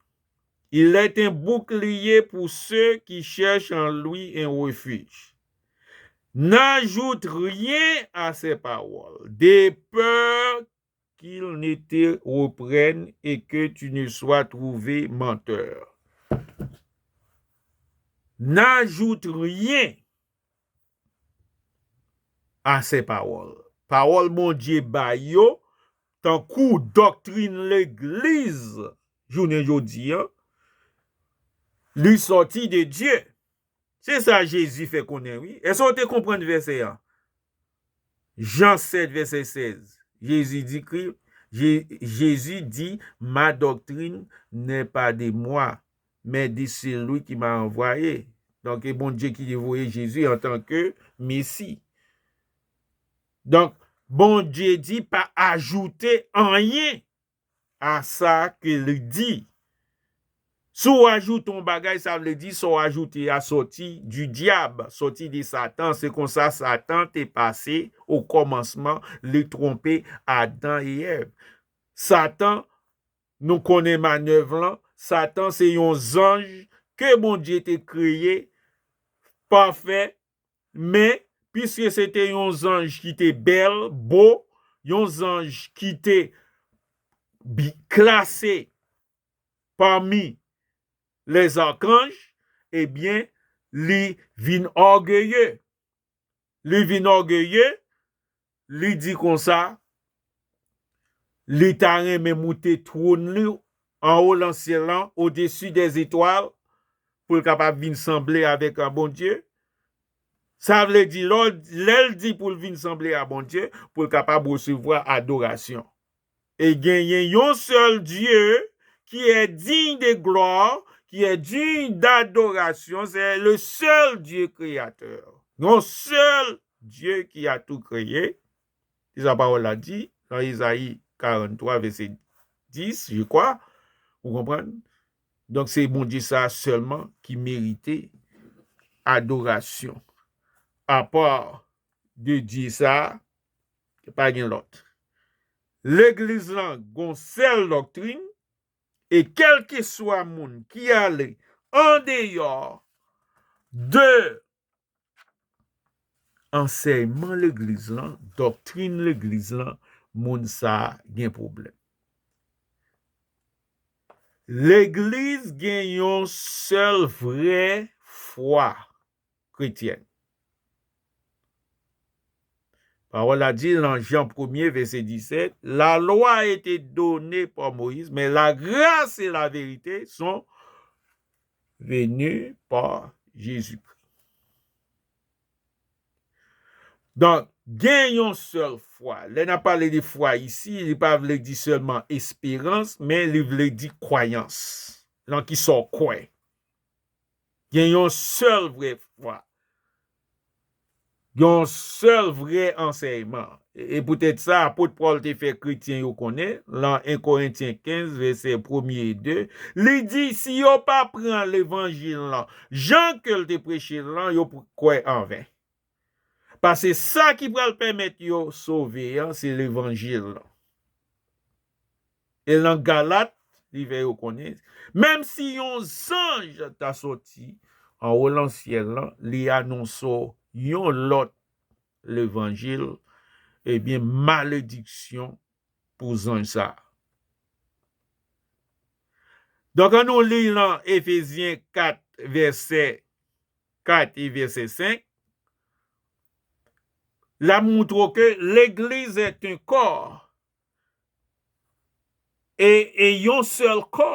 Il est un bouclier pour ceux qui cherchent en lui un refuge. N'ajoute rien à ses paroles, de peur qu'il ne te reprenne et que tu ne sois trouvé menteur. N'ajoute rien à ses paroles. Pawòl Bondye ba yo, tankou doktrin legliz jounen jodi an, li sòti de Dye. Se sa Jezi fè konnen, wi. Èske w te konprann vèsè a? Jan sèt, vèsè sèz. Jezi di ki, Je-, Jezi di, ma doctrine n'est pas de moi, mais de celui qui m'a envoyé. Donk, e Bondye ki te voye Jezi antanke Mesi. Donk, Bondye di pa ajoute anyen a sa ke li di. Si w ajoute yon bagay, sa vle di sa w ajoute a sòti di dyab, sòti de Satan. Se konsa Satan te pase o kòmansman, li twonpe Adan e Èv. Satan, nou konnen manèv lan. Satan se yon zanj ke Bondye te kreye pafè, men piske se te yon zanj ki te bèl, bo, yon zanj ki te bi- klase pami lèzakanj, ebyen, li vin ògeye. Li vin ògeye, li di konsa, li ta renmen moute twòn li anwo nan syèl lan, odesi dè zetwal, pou l kapab vin sanble avèk a Bondye. Sa vle di, lè, lè l di pou l vin sanble a Bondye, pou l kapab resevwa adorasyon. E genyen yon sèl Dye qui est digne de gloire, qui est digne d'adoration, c'est le seul Dieu créateur. Yon sèl Dye ki a tou kreye. Se sa pawòl la di nan Ezayi karannntwa, vèsè dis, je crois. Ou konprann? Donk, se Bondye sa a sèlman ki merite adorasyon. Apa de Dye sa a, pa gen lòt. Legliz lan gon sèl doktrin, e kèlkeswa moun ki ale andeyò de ansèyman legliz lan, doktrin legliz lan, moun sa a gen pwoblèm. Legliz gen yon sèl vrè fwa kretyèn. Pawòl la di nan Jan premye, vèsè disèt, la loi a été donnée par Moïse, mais la grâce et la vérité sont venues par Jésus-Christ. Donk, gen yon sèl fwa. Lè n ap pale de fwa isi, li pa vle di sèlman esperans, men li vle di kwayans. Nan ki sa w kwè. Gen yon sèl vrè fwa. Gen yon sèl vrè ansèyman. E, e poutèt sa, apot Pòl te fè kretyen yo konnen, lan en Korentyen kenz, vèsè premye e de, li di, si yo pa pran levanjil lan, jan ke l te preche l lan, yo p-, kwè anven. Paske sa ki pral pèmèt yo sove an, se levanjil lan. E lan Galat, li fè yo konnen, menm si yon zanj ta sòti anwo lan syèl lan, li anonse w yon lòt levanjil, ebyen, malediksyon pou zanj sa a. Donk, an nou li lan Efezyen kat, vèsè kat e vèsè senk, l ap montre w ke legliz est un corps. E, e yon sèl kò.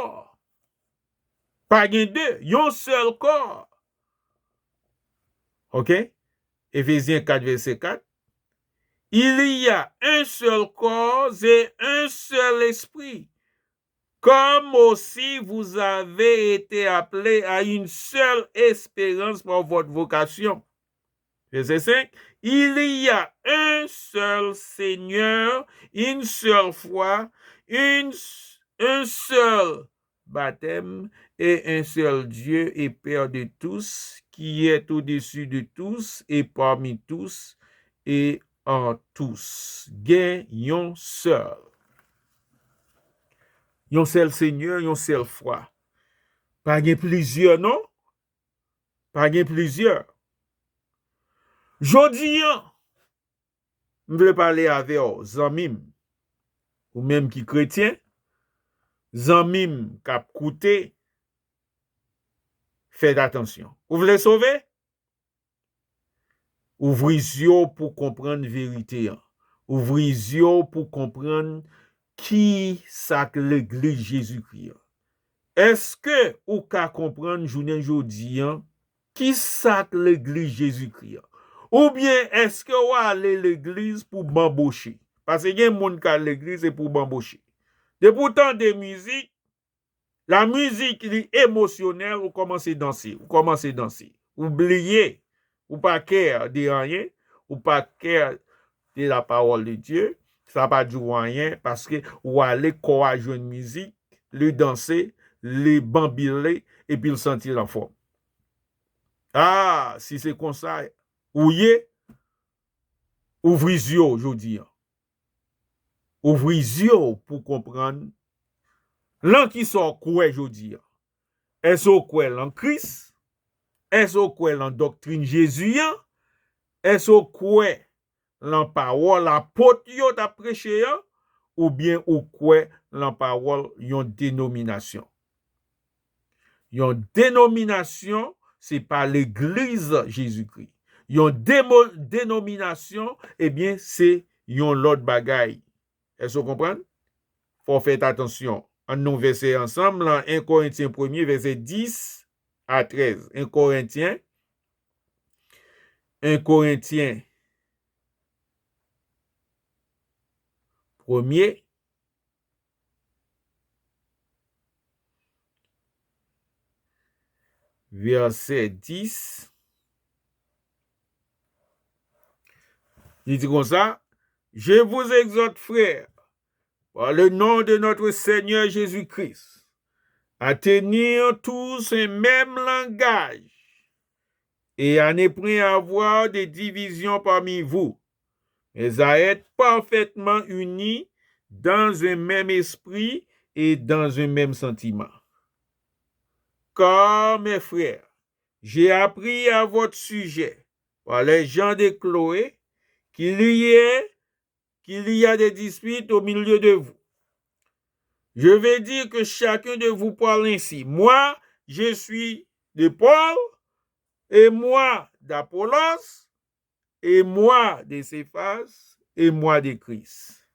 Pa gen de, yon sèl kò. Ok? Efezyen kat, vèsè kat. Il y a un seul corps et un seul esprit, comme aussi vous avez été appelés à une seule espérance par votre vocation. Vèsè senk, il y a un seul Seigneur, une seule foi, une, un seul baptême et un seul Dieu et Père de tous, qui est au-dessus de tous et parmi tous et en tous. Gen yon sèl. Yon sèl Senyè, yon sèl fwa. Pa gen plizyè non. Pa gen plizyè. Jodi an, m vle pale avè w, zanmi m, ou menm ki kretyen, zanmi m k ap koute, fè atansyon. Ou vle sove? Ouvri zye w pou konprann verite an. Ouvri zye w pou konprann ki sa k legliz Jezikri an. Èske ou ka konprann jounen jodi an ki sa k legliz Jezikri an? Oubyen èske w ale legliz pou banboche? Paske gen moun k al legliz se pou banboche. Depi w tande mizik, la mizik li emosyonèl, ou kòmanse danse, ou kòmanse danse. Ou bliye, ou pa kè de anyen, ou pa kè de la parole de Dieu, sa pa di w anyen, paske ou ale, kò a jwenn mizik, li danse, li banbile, epi l santi l anfòm. A, si se konsa ou ye, ouvri zye w jodi a. Ouvri zye w pou konprann lan kisa w kwè jodi a. Èske w kwè lan Kris? Èske w kwè lan doktrin Jezi an? Èske w kwè lan pawòl apot yo t ap preche an? Oubyen ou kwè lan pawòl yon denominasyon? Yon denominasyon, se pa legliz Jezikri. Yon demo-, denominasyon, ebyen, se yon lòt bagay. Èske w konprann? Fò w fè atansyon. Ann nou vèsè ansanm lan, en Korentyen premye, vèsè dis a trèz. En Korentyen, en Korentyen premye, vèsè dis. Li di konsa, Je vous exhorte, frères, par le nom de notre Seigneur Jésus-Christ, à tenir tous un même langage et à ne point avoir de division parmi vous, mais à être parfaitement unis dans un même esprit et dans un même sentiment. Car, mes frères, j'ai appris à votre sujet par les gens de Chloé qu'il y ait, qu'il y a des disputes au milieu de vous. Je veux dire que chacun de vous parle ainsi. Moi, je suis de Paul, et moi d'Apollos, et moi de Céphas, et moi de Christ.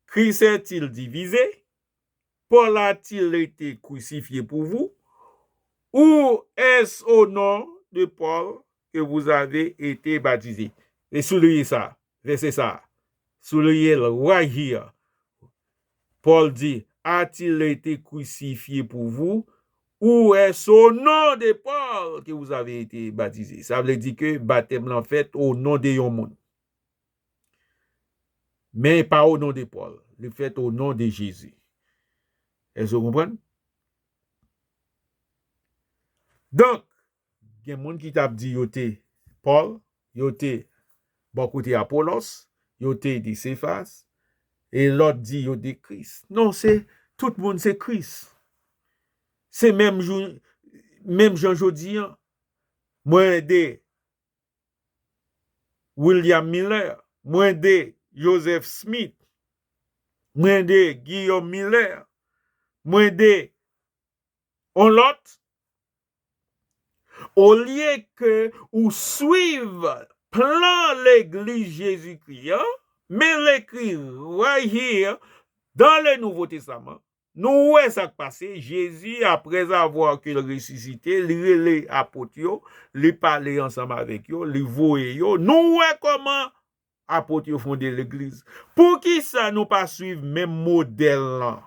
Christ est-il divisé? Paul a-t-il été crucifié pour vous? Ou est-ce au nom de Paul que vous avez été baptisés? E souliye sa, vèsè sa. Souliye l right here. Paul dit, a-t-il été crucifié pour vous? Ou est-ce au nom de Paul que vous avez été baptisés? Sa vle di ke batèm lan fèt o non de yon moun. Men pa o non de Pòl. Li fèt o non de Jezi. Èske w konprann? Donk, gen moun ki t ap di yo te Pòl, yo te bò kote Apolòs, yo te de Sefas, e lòt di yo de Kris. Non, se tout moun se Kris. Se menm jou, menm jan jodi an. Mwen de William Miller, mwen de Joseph Smith, mwen de Guillaume Miller, mwen de on lòt. Olye ke ou swiv plan legliz Jezikri an, men l ekri right here dans le Nouveau Testament. Nou wè sa k pase, Jezi, après avoir ke l resisite, li rele apot yo, li pale ansanm avèk yo, li voye yo. Nou wè kòman apot yo fonde legliz. Poukisa nou pa swiv menm modèl lan?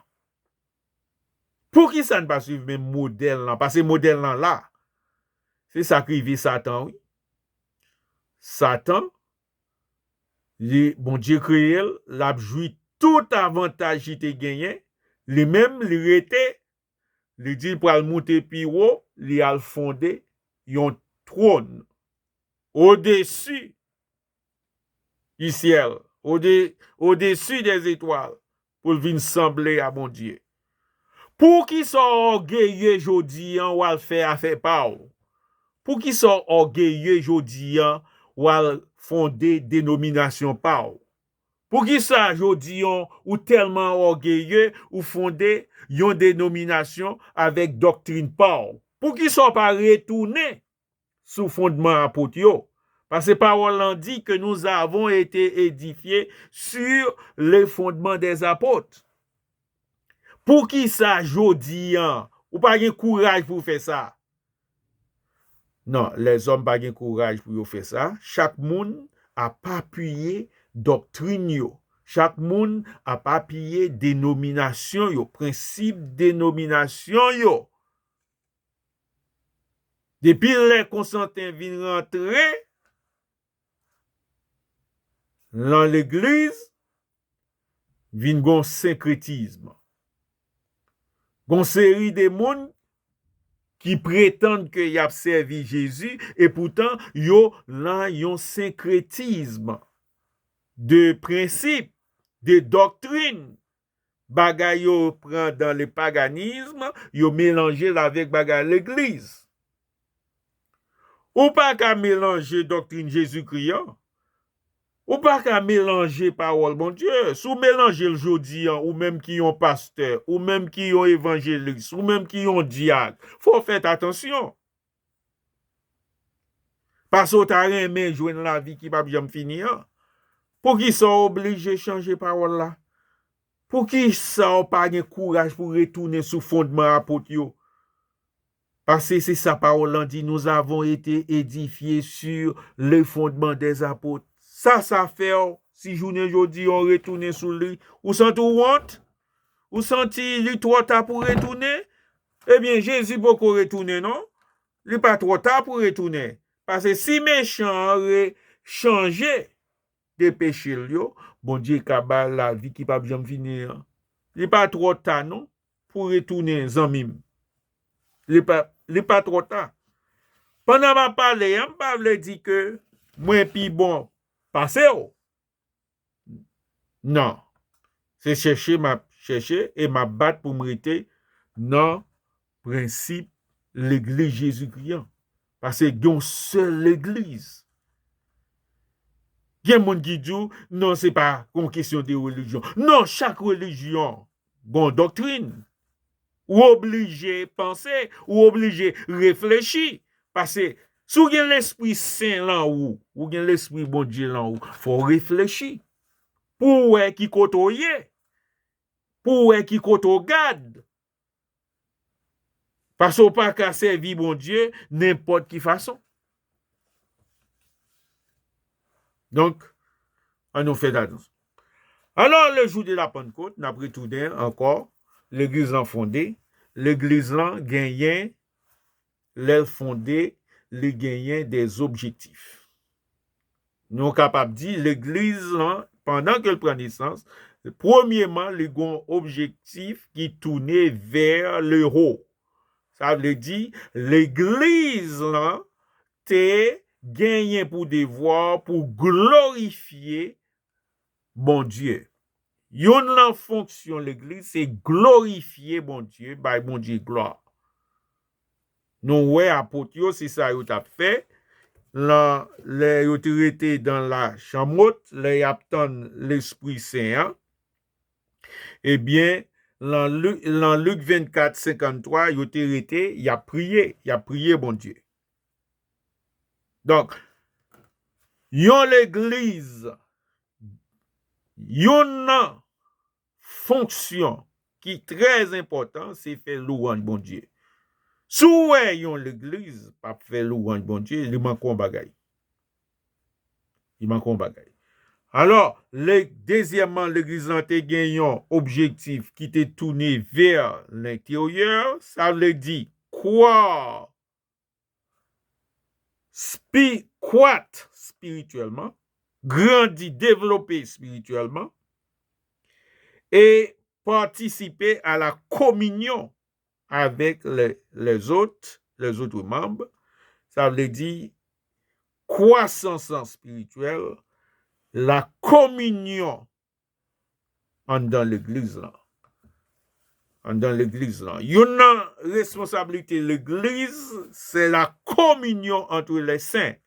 Poukisa n pa swiv menm modèl lan? Paske modèl lan la. Se sa k rive Satan, wi. Satan, li, Bondye kreye l, l ap jwi tout avantaj li te genyen. Li menm, li rete, li di l pral moute pi wo, li al fonde yon twòn odesi du ciel, au-de-, au-dessus des étoiles, pou l vin sanble a Bondye. Poukisa w ògeye jodi an w al fè afè pa w? Poukisa w ògeye jodi an w al fonde denominasyon pa w? Poukisa jodi an ou tèlman ògeye ou fonde yon denominasyon avèk doktrin pa w? Poukisa w pa retounen sou fondman apot yo? Paske pawòl lan di ke nous avons été édifiés sur le fondement des apôtres. Poukisa jodi an ou pa gen kouraj pou w fè sa? Non, lèzòm pa gen kouraj pou yo fè sa. Chak moun ap apiye doktrin yo. Chak moun ap apiye denominasyon yo, prensip denominasyon yo. Depi lè Konstanten vin rantre lan legliz, vin gon senkretism. Gon seri de moun ki pretann ke y ap sèvi Jezi, epoutan yo nan yon senkretism de prensip, de doktrin. Bagay yo pran dan le paganism, yo melanje l avèk bagay legliz. Ou pa ka melanje doktrin Jezikri an. Ou pa ka melanje pawòl Bondye. Si w melanje l jodi an, ou menm ki yon pastè, ou menm ki yon evanjelis, ou menm ki yon dyak, fò w fè atansyon. Paske w ta renmen jwenn lavi ki p ap janm fini an. Poukisa w oblije chanje pawòl la? Poukisa w pa gen kouraj pou retounen sou fondman apot yo? Paske se sa pawòl lan di, nous avons été édifiés sur le fondement des apôtres. Sa, sa fè w, si jounen jodi an w retounen sou li, ou santi w wont? Ou santi li twò ta pou retounen? Ebyen, Jezi poko retounen, non. Li pa twò ta pou retounen. Paske si mechan an re-, chanje de peche l yo, Bondye ka ba l lavi ki p ap janm fini an. Li pa twò ta, non, pou retounen, zanmi m. Li pa, li pa twò ta. Pandan m ap pale a, m pa vle di ke mwen pi bon pase w. Non. Se chèche m ap chèche e m ap bat pou m rete nan prensip legliz Jezikri an. Paske gen yon sèl legliz. Gen moun ki di w, non, se pa yon kesyon de relijyon. Non, chak relijyon gen yon doktrin. Ou oblije panse, ou oblije reflechi. Paske si w gen Lespri Sen lan ou, ou gen Lespri Bondye lan ou, fò w reflechi. Pou w wè ki kote w ye. Pou w wè ki kote w gad. Paske w pa ka sèvi Bondye nenpòt ki fason. Donk, ann nou fè atansyon. Alò, le jou de la Pantkot, n ap retounen ankò, legliz lan fonde, legliz lan genyen, lè l fonde, li genyen de objektif. Nou kapab di, legliz lan, pandan ke l pran nesans, premyeman, li gen yon objektif ki tounen vè le ho. Sa vle di, legliz lan te genyen pou devwa pou glorifye Bondye. Youn nan fonksyon legliz se glorifye Bondye, bay Bondye glwa. Nou wè apot yo, se sa yo t ap fè. Lan, lè yo te rete dan la chanm wot, lè y ap tann Lespri Sen an, ebyen, lan Li-, lan Lik vennkat senkanntwa, yo te rete, y ap priye, y ap priye Bondye. Donk, yon legliz, youn nan fonksyon ki trè enpòtan, se fè lwanj Bondye. Si w wè yon legliz p ap fè lwanj Bondye, li manke yon bagay. Li manke yon bagay. Alò, le-, dezyèmman, legliz lan te gen yon objektif ki te tounen vè lenteryè, sa vle di, kwa spi-, kwat espirityèlman, grandi, devlope espirityèlman, e patisipe a la kominyon avèk le, lèzòt, lèzòt manm. Sa vle di kwasans espirityèl, la kominyon anndan legliz lan. Anndan legliz lan. Youn nan responsablite legliz, se la kominyon antre lè sen.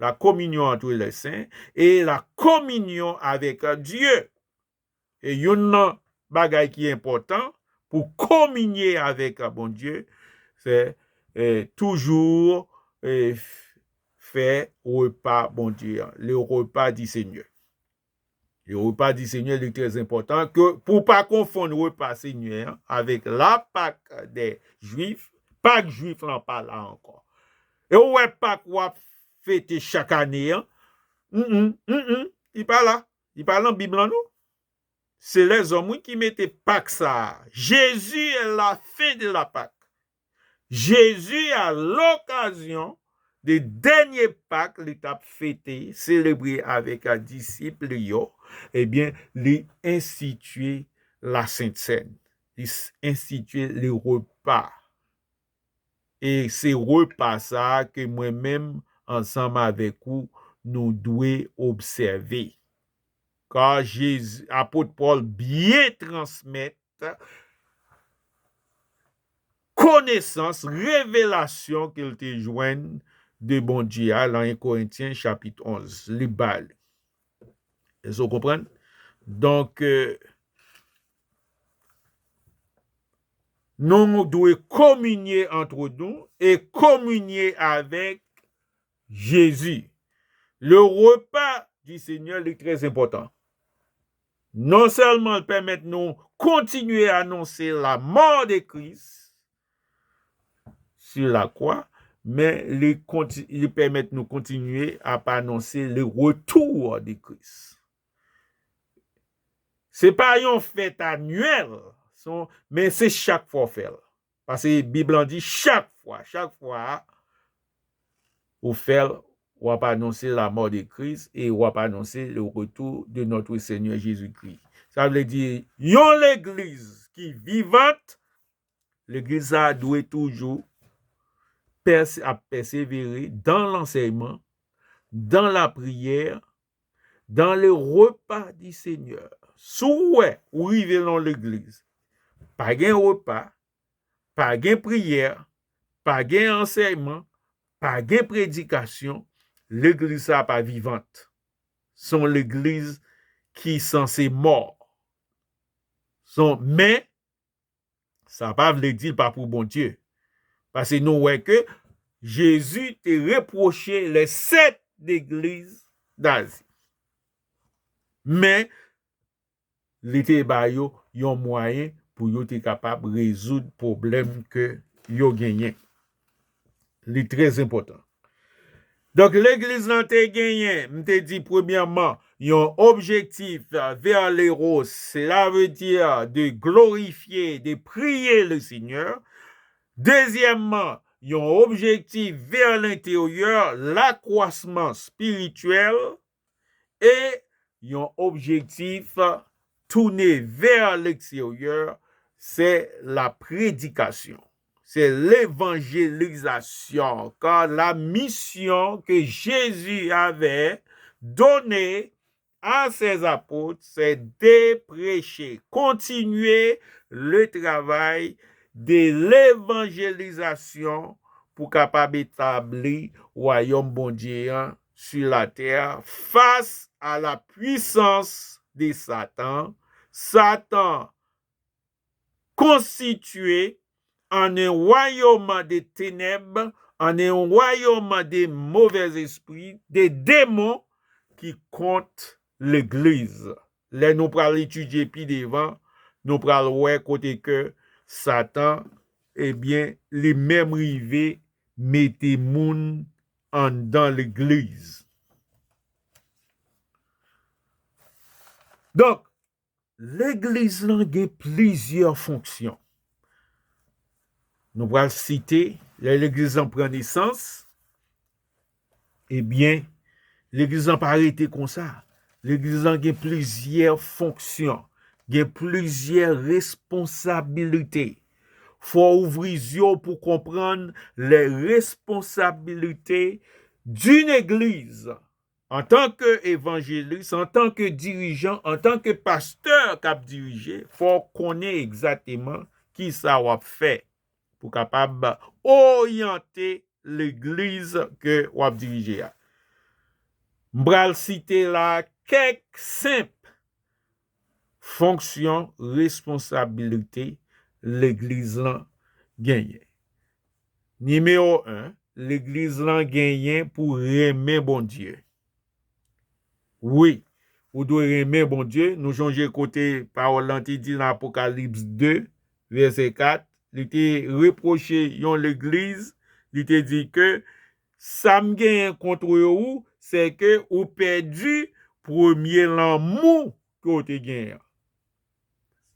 La kominyon antre lè sen e la kominyon avèk Dye. E youn nan bagay ki enpòtan pou kominye avèk Bondye, se, eh, toujou, eh, f-, fè repa Bondye an, le repa di Senyè. Le repa di Senyè, li trè enpòtan ke pou w pa konfonn repa Senyè an avèk la Pak dè Jwif. Pak Jwif lan pa la ankò. E ou wè Pak w ap fete chak ane an, mm, mm, mm, mm, li pa la. Li pa lan Bib lan, non. Se lèzòm, wi, ki mete Pak sa a. Jezi est la fin de la Pâque. Jezi, a lokazyon de dènye Pak li t ap fete, selebre avèk a disip li yo, ebyen, li enstitye la Sent Sèn. li s-, enstitye le repa. E se repa sa a ke mwen menm, ansanm avèk ou, nou dwe obsève. Ka Jezi, apot Pòl byen transmèt konesans, revelasyon ke l te jwenn de Bondye a, lan en Korentyen chapit onz, li ba li. Èske w konprann? Donk, euh, nou dwe kominye antre nou e kominye avèk Jezi. Le repa di Senyè, li trè enpòtan. Non sèlman l pèmèt nou kontinye anonse la mort de Christ sur la croix, men li konti-, li pèmèt nou kontinye ap anonse le retour de Christ. Se pa yon fèt anyèl, se yon, men se chak fwa w fè l. Paske Bib lan di chak fwa, chak fwa ou fè l, w ap anonse la mort de Christ e w ap anonse le retour de notre Seigneur Jésus-Christ. Sa vle di, yon legliz ki vivant, legliz sa a dwe toujou pèse-, ap pèsevere dans l'enseignement, dans la prière, dans le repas du Seigneur. Si w wè ou rive nan legliz, pa gen repa, pa gen priyè, pa gen ansèyman, pa gen predikasyon, legliz sa a pa vivant. Se yon legliz ki sanse mò. Se yon, men, sa pa vle di l pa pou Bondye. Paske nou wè ke Jezi te repwoche les sept églises d'Asie. Men, li te ba yo yon mwayen pou yo te kapab rezoud pwoblèm ke yo genyen. Li trè enpòtan. Donk, legliz lan te genyen, m te di premyèman, yon objektif vers l'eros, cela veut dire de glorifier, de prier le Seigneur. Dezyèmman, yon objektif vers l'intérieur, l'accroissement spirituel. E yon objektif tourné vers l'extérieur, c'est la prédication, c'est l'évangélisation, car la mission que Jésus avait donnée à ses apôtres, c'est de prêcher, continuer le travail de l'évangélisation pou kapab etabli wayòm Bondye an sur la terre face à la puissance de Satan. Satan konstitye an un royaume de ténèbres, an un royaume de mauvais esprits, de démons ki kont legliz. Lè nou pral etidye pi devan, nou pral wè kote ke Satan, ebyen, li menm rive mete moun anndan legliz. Donk, legliz lan gen plizyè fonksyon. Nou pral site, lè legliz lan pran nesans, ebyen, legliz lan pa rete konsa. Legliz lan gen plizyè fonksyon, gen plizyè responsabilite. Fò w ouvri zye w pou konprann les responsabilités d'une église. Antanke evanjelis, antanke dirijan, antanke pastè k ap dirije, fò w konnen egzakteman kisa w ap fè pou kapab oryante legliz ke w ap dirije a. M pral site la kèk senp fonksyon, responsabilite legliz lan genyen. Nimewo en, legliz lan genyen pou renmen Bondye. Wi, ou dwe renmen Bondye. Nou sonje kote pawòl lan te di nan Apokalips de, vèsè kat, li te repwoche yon legliz, li te di ke sa m genyen kont ou, se ke ou pèdi premye lanmou ke w te genyen an.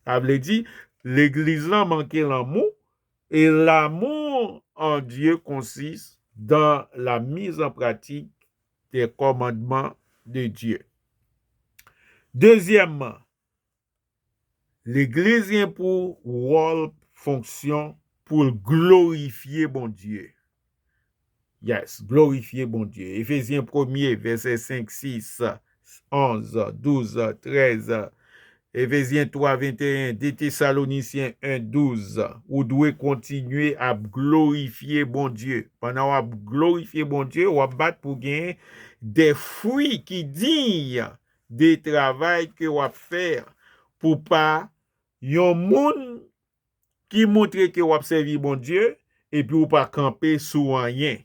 Sa vle di, legliz lan manke lanmou, et l'amour en Dieu consiste dans la mise en pratique des commandements de Dieu. Dezyèmman, Legliz gen pou wòl, fonksyon pou l glorifye Bondye. Yes, glorifye Bondye. Efezyen premye, vèsè senk, sis, onz, douz, trèz, Efezyen twa venteyen, de Tesalonisyen en douz, ou dwe kontinye ap glorifye Bondye. Pandan w ap glorifye Bondye, w ap bat pou gen de fwi ki diy de travay ke w ap fè pou pa yon moun ki montre ke w ap sèvi Bondye epi w pa kanpe sou anyen.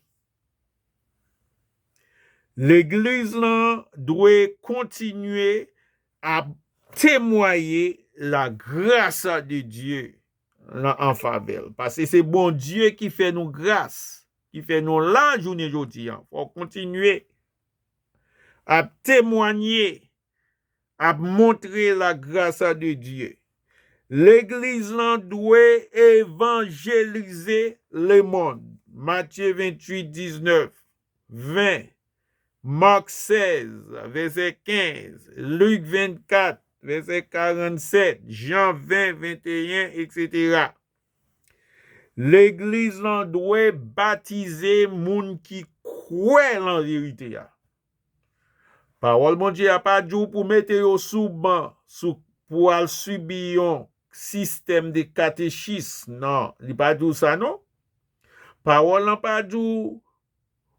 Legliz lan dwe kontinye ap temwaye la grâce de Dieu lan an favè l. Paske se Bondye ki fè nou gras, ki fè nou la jounen jodi an. Fò w kontinye ap temwanye, ap montre la grâce de Dieu. Legliz lan dwe evanjelize lemonn. Matye venntuit, diznèf, ven, Mak sèz, vèsè kenz, Lik vennkat, vèsè karannsèt, Jan ven, venteyen, etsetera. Legliz lan dwe batize moun ki kwè lan verite a. Pawòl Bondye a pa di w pou mete yo sou ban, sou, pou al sibi yon sistèm de katechis. Non, li pa di w sa non. Pawòl lan pa di w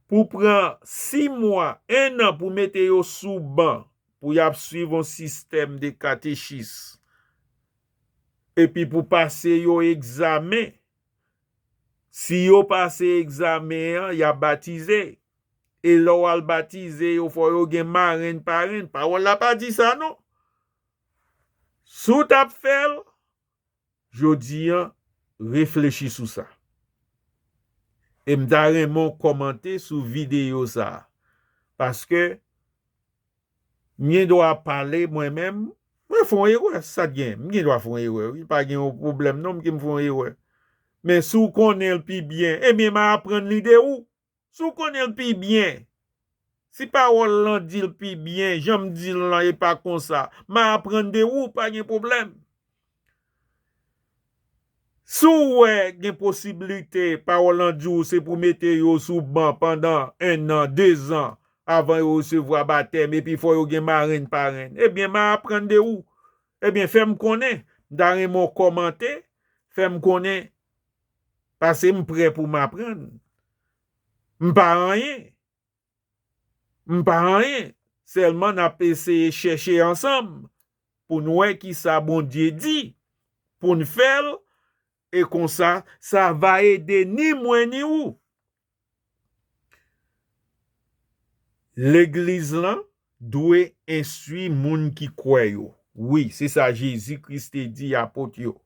pou pran sis mwa, en an pou mete yo sou ban, pou y ap swiv yon sistèm de katechis. Epi pou pase yo egzamen. Si yo pase egzamen an, y ap batize. E lè w al batize yo, fò yo gen marenn parenn. Pawòl la pa di sa non. Si w t ap fè l, jodi an, reflechi sou sa. E m ta renmen w kòmante sou videyo sa a. Paske m gen dwa pale mwen menm, mwen fè yon erè, sa t gen. M gen dwa fè yon erè, wi. Pa gen yon pwoblèm non, m ke m fè yon erè. Men si w konnen l pi byen, ebyen, m a aprann li de ou. Si w konnen l pi byen, si pawòl lan di l pi byen, jan m di l lan e pa konsa, m a aprann de ou, pa gen pwoblèm. Si w wè gen posiblite pawòl lan di w se pou mete yo sou ban pandan en an, dezan, avan yo resevwa batèm, epi fò yo gen marenn parenn, ebyen, m a aprann de ou. Ebyen, fè m konnen. M ta renmen w kòmante, fè m konnen, paske m prè pou m aprann. M pa anyen. M pa anyen. Sèlman n ap eseye chèche ansanm pou n wè kisa Bondye di, pou n fè l, e konsa, sa va ede ni mwen ni ou. Legliz lan dwe enstwi moun ki kwè yo. Wi, se sa Jezi Kris te di apot yo.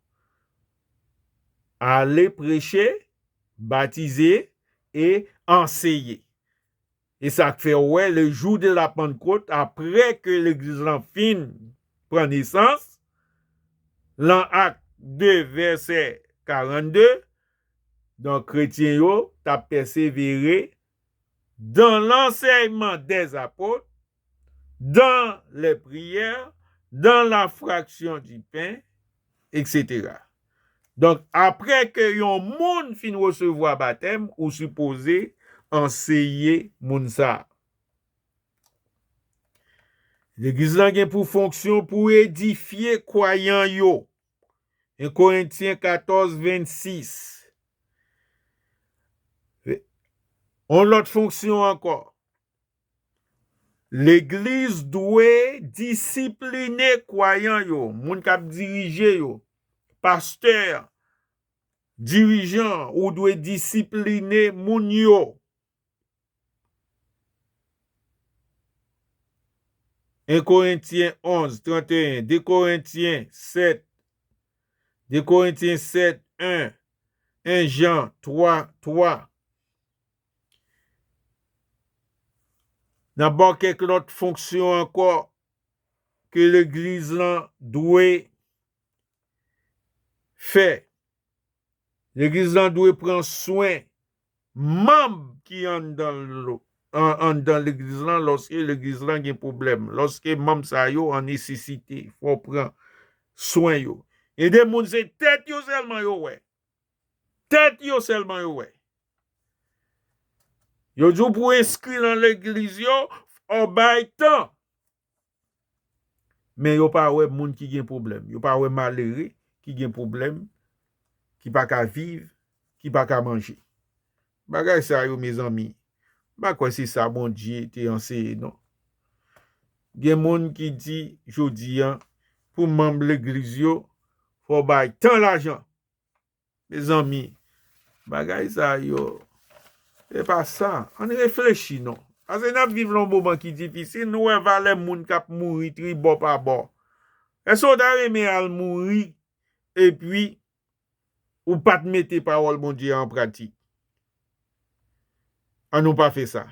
Ale preche, batize e anseye. E sa k fè w wè, le jour de la Pentecôte, apre ke legliz lan fin pran nesans, lan Ak de, vèsè karannde, donk, kretyen yo t ap pèsevere dans l'enseignement des apôtres, dans les prières, dans la fraction du pain, etsetera. Donk, apre ke yon moun fin resevwa batèm, ou sipoze anseye moun sa a. Legliz lan gen pou fonksyon pou edifye kwayan yo. En Korentyen katòz vennsis. Yon lòt fonksyon ankò. Legliz dwe disipline kwayan yo, moun k ap dirije yo, pastè, dirijan, ou dwe disipline moun yo. En Korentyen onz, tranteyen, de Korentyen sèt, de Korentyen sèt, en, en Jan twa, twa. N ap ba w kèk lòt fonksyon ankò ke legliz lan dwe fè. Legliz lan dwe pran swen manm ki anndan lo-, an-, anndan legliz lan lòske legliz lan gen pwoblèm, lòske manm sa yo an nesesite, fò w pran swen yo. Gen de moun se tèt yo sèlman yo wè. Tèt yo sèlman yo wè. Yo di w pou enskri nan legliz yo, fò w bay tan. Men yo pa wè moun ki gen pwoblèm. Yo pa wè malere ki gen pwoblèm, ki pa ka viv, ki pa ka manje. Bagay sa yo, mezanmi, m pa kwè se sa Bondye te anseye, non. Gen moun ki di jodi a, pou manm legliz yo, fò w bay tan lajan. Mezanmi, bagay sa yo, se pa sa. Ann reflechi, non. Paske n ap viv nan yon moman ki difisil, nou wè valè moun k ap mouri tribò pa bò. Èske w ta renmen al mouri epi ou pa t mete pawòl Bondye an pratik? Ann nou pa fè sa.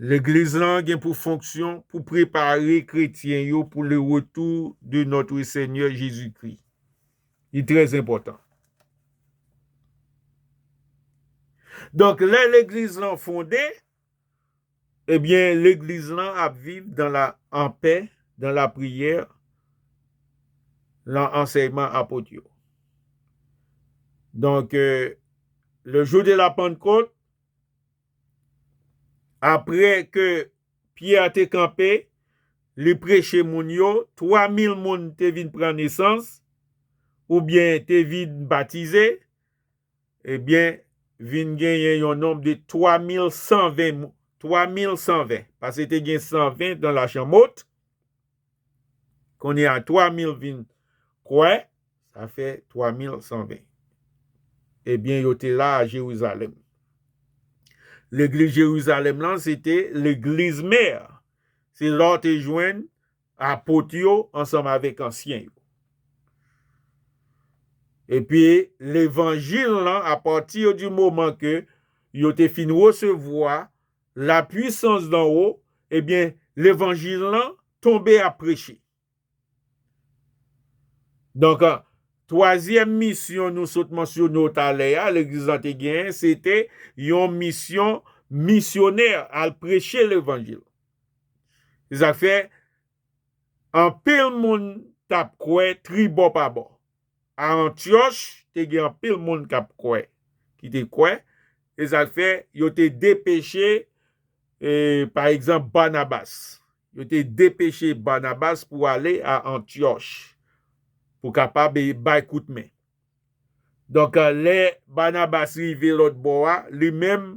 Legliz lan gen pou fonksyon pou prepare kretyen yo pou le retour de notre Seigneur Jésus-Christ. Li trè enpòtan. Donk, lè legliz lan fonde, ebyen, legliz lan ap viv dans la, en paix, dans la prière, dans ansèyman apot yo. Donk, euh, le jour de la Pentecôte, apre ke Pyè te kanpe, li preche moun yo, twa mil moun te vin pran nesans, oubyen te vin batize, ebyen, vin genyen yon nonb de twa mil san ven mou-, twa mil san ven, paske te gen san ven dans la chambre haute, kounye a twa mil vin kwè, sa fè twa mil san ven. Ebyen, yo te la a Jerizalèm. Legliz Jerizalèm lan, se te legliz mè. Se la w te jwenn apot yo ansanm avèk ansyen yo. Epi, levanjil lan, apati di moman ke yo te fin resevwa la puissance d'en haut, ebyen, levanjil lan tonbe ap preche. Donk, twazyèm misyon nou sot mansyone w talè a, legliz lan te genyen, se te yon misyon misyonè, al preche levanjil. Se sa k fè, anpil moun t ap kwè tribò pa bò. A Antyòch, te gen anpil moun k ap kwè, ki te kwè. E sa k fè, yo te depeche, e, pa egzanp, Banabas. Yo te depeche Banabas pou ale a Antyòch, pou kapab, e, bay kout men. Donk, lè Banabas rive lòt bò a, li menm,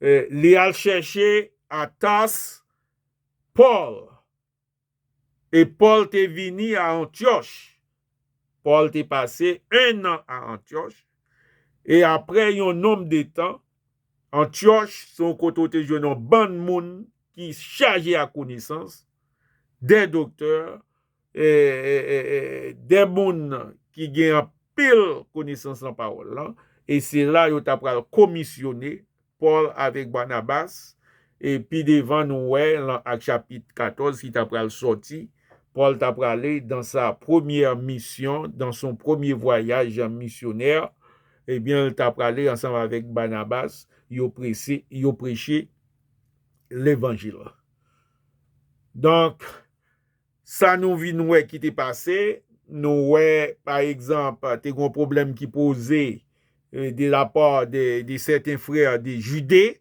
e, li al chèche a Tas Pòl. E Pòl te vini a Antyòch. Pòl te pase en an a Antyòch. E apre yon nonb de tan, Antyòch se yon kote w te jwenn yon bann moun ki chaje ak konesans, de doktè, e, e, e, e, de moun ki gen anpil konesans nan pawòl lan. E se la yo ta pral komisyone Pòl avèk Banabas, e pi devan nou wè lan Ak chapit katòz ki ta pral sòti, Pòl ta prale dans sa première mission, dans son premier voyage missionnaire, ebyen, l ta prale ansanm avèk Banabas, yo prese, yo preche levanjil. Donk, sa nou vin wè ki te pase, nou wè, pa egzanp, te gen yon pwoblèm ki poze, e, de la part de, de certains frères de Judée.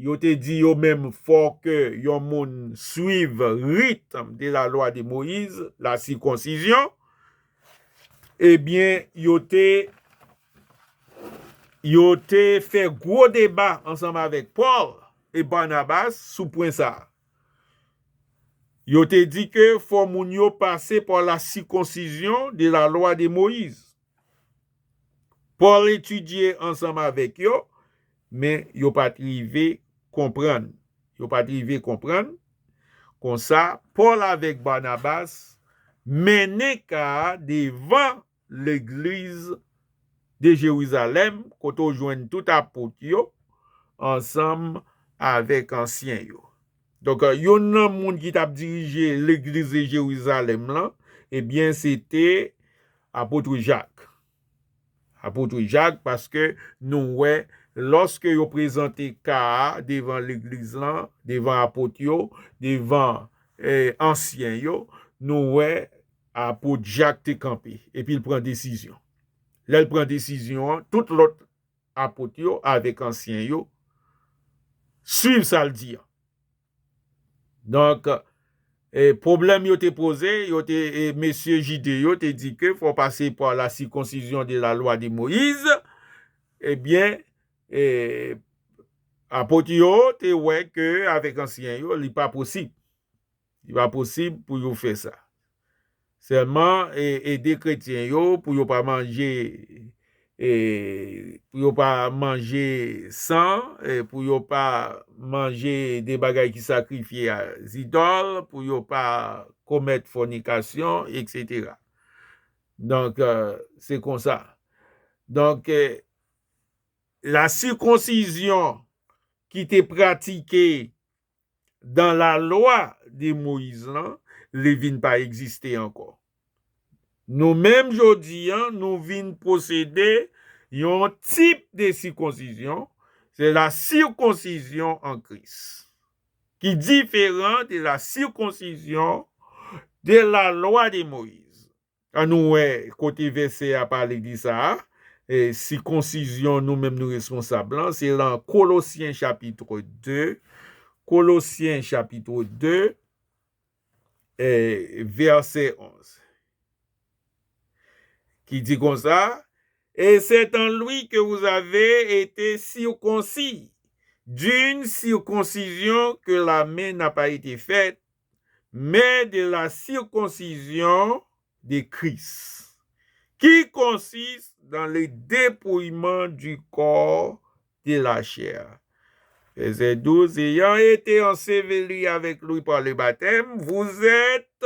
Yo te di yo menm fò ke yon moun suiv rit de la loi de Moïse, la circoncision. Ebyen, yo te, yo te fè gwo deba ansanm avèk Pòl e Banabas sou pwen sa a. Yo te di ke fò moun yo pase pa la circoncision de la loi de Moïse. Pòl etidye ansanm avèk yo, men yo pa t rive konprann. Yo pa t rive konprann. Konsa, Pòl avèk Banabas mennen ka a devan legliz de Jerizalèm, kote w jwenn tout apot yo, ansanm avèk ansyen yo. Donk, youn nan moun ki t ap dirije legliz de Jerizalèm lan, ebyen, se te apot Jak. Apot Jak, paske nou wè, lòske yo prezante ka a devan legliz lan, devan apot yo, devan, eh, ansyen yo, nou wè, apot Jak te kanpe, epi l pran desizyon. Lè l pran desizyon an, tout lòt apot yo avèk ansyen yo swiv sa l di an. Donk, e, pwoblèm yo te poze, yo te, e, mesye Jide yo te di ke fò pase pa la circoncision de la loi de Moïse, ebyen, e, apot yo te wè ke avèk ansyen yo, li pa posib. Li pa posib pou yo fè sa. Sèlman, e, ede kretyen yo pou yo pa manje, e, pou yo pa manje san, e, pou yo pa manje de bagay ki sakrifye a zidòl, pou yo pa komèt fònikasyon, etsetera. Donk, e, se konsa. Donk, e, la sikonsizyon ki te pratike dan la lwa de Moyiz lan, li vin pa egziste ankò. Nou menm jodi an, nou vin posede yon tip de sikonsizyon, se la circoncision en Christ, ki diferan de la circoncision de la loi de Moïse. An nou wè kote vèsè a pale de sa a. E, sikonsizyon nou menm nou responsab lan, se lan Kolosyen chapit de, Kolosyen chapit de, e, vèsè onz, ki di konsa, Et c'est en lui que vous avez été circoncis d'une circoncision que la main n'a pas été faite, mais de la circoncision de Christ, qui consiste dans le dépouillement du corps de la chair. Verset douze, ayant été ensevelis avec lui par le baptême, vous êtes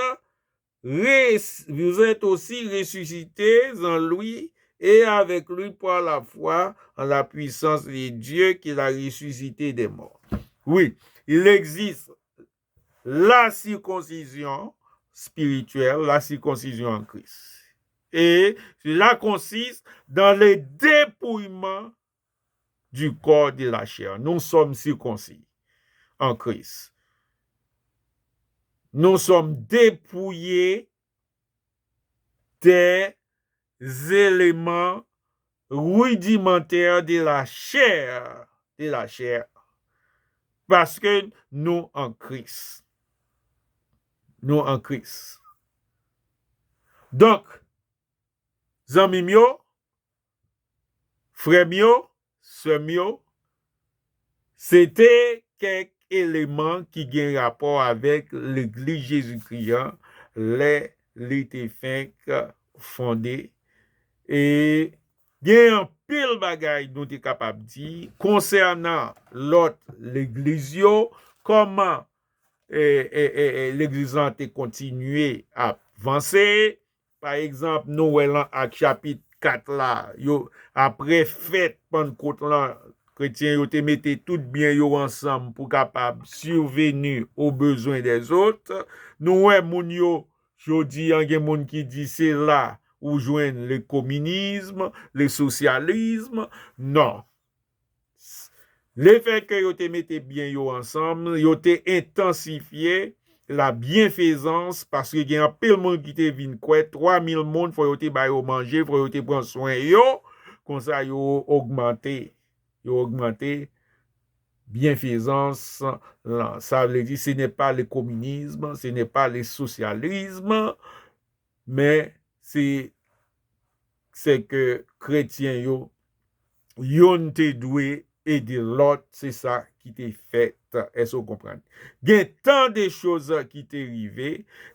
res- vous êtes aussi ressuscités en lui et avec lui par la foi en la puissance de Dieu qui l'a ressuscité des morts. Oui, il existe la circoncision spirituelle, la circoncision en Christ. Et cela consiste dans le dépouillement du corps de la chair. Nous sommes circoncis en Christ. Nous sommes dépouillés des éléments rudimentaires de la chair, de la chair. Paske nou an Kris. Nou an Kris. Donk, zanmi m yo, frè m yo, sè m yo, se te kèk eleman ki gen rapò avèk Legliz Jezikri an lè li te fenk fonde. E gen anpil bagay nou te kapab di konsènan lòt legliz yo, kòman, e, e, e, e, legliz lan te kontinye ap vanse. Pa egzanp, nou wè lan Ak chapit kat la, yo, apre fèt Pannkot lan, kretyen yo te mete tout byen yo ansanm pou kapab subvenir aux besoins des autres. Nou wè moun yo, jodi an, gen moun ki di se la ou jwenn le communisme, le socialisme. Non. Lefètke yo te mete byen yo ansanm, yo te entansifye la bienfaisance, paske gen anpil moun ki te vin kwè, twa mil moun, fò yo te ba yo manje, fò yo te pran swen yo, konsa yo ogmante, yo ogmante bienfaisance lan. Sa vle di, ce n'est pas le communisme, ce n'est pas le socialisme, men se, se ke kretyen yo, youn te dwe ede lòt, se sa ki te fèt. Èske w konprann? Gen tan de choz ki te rive,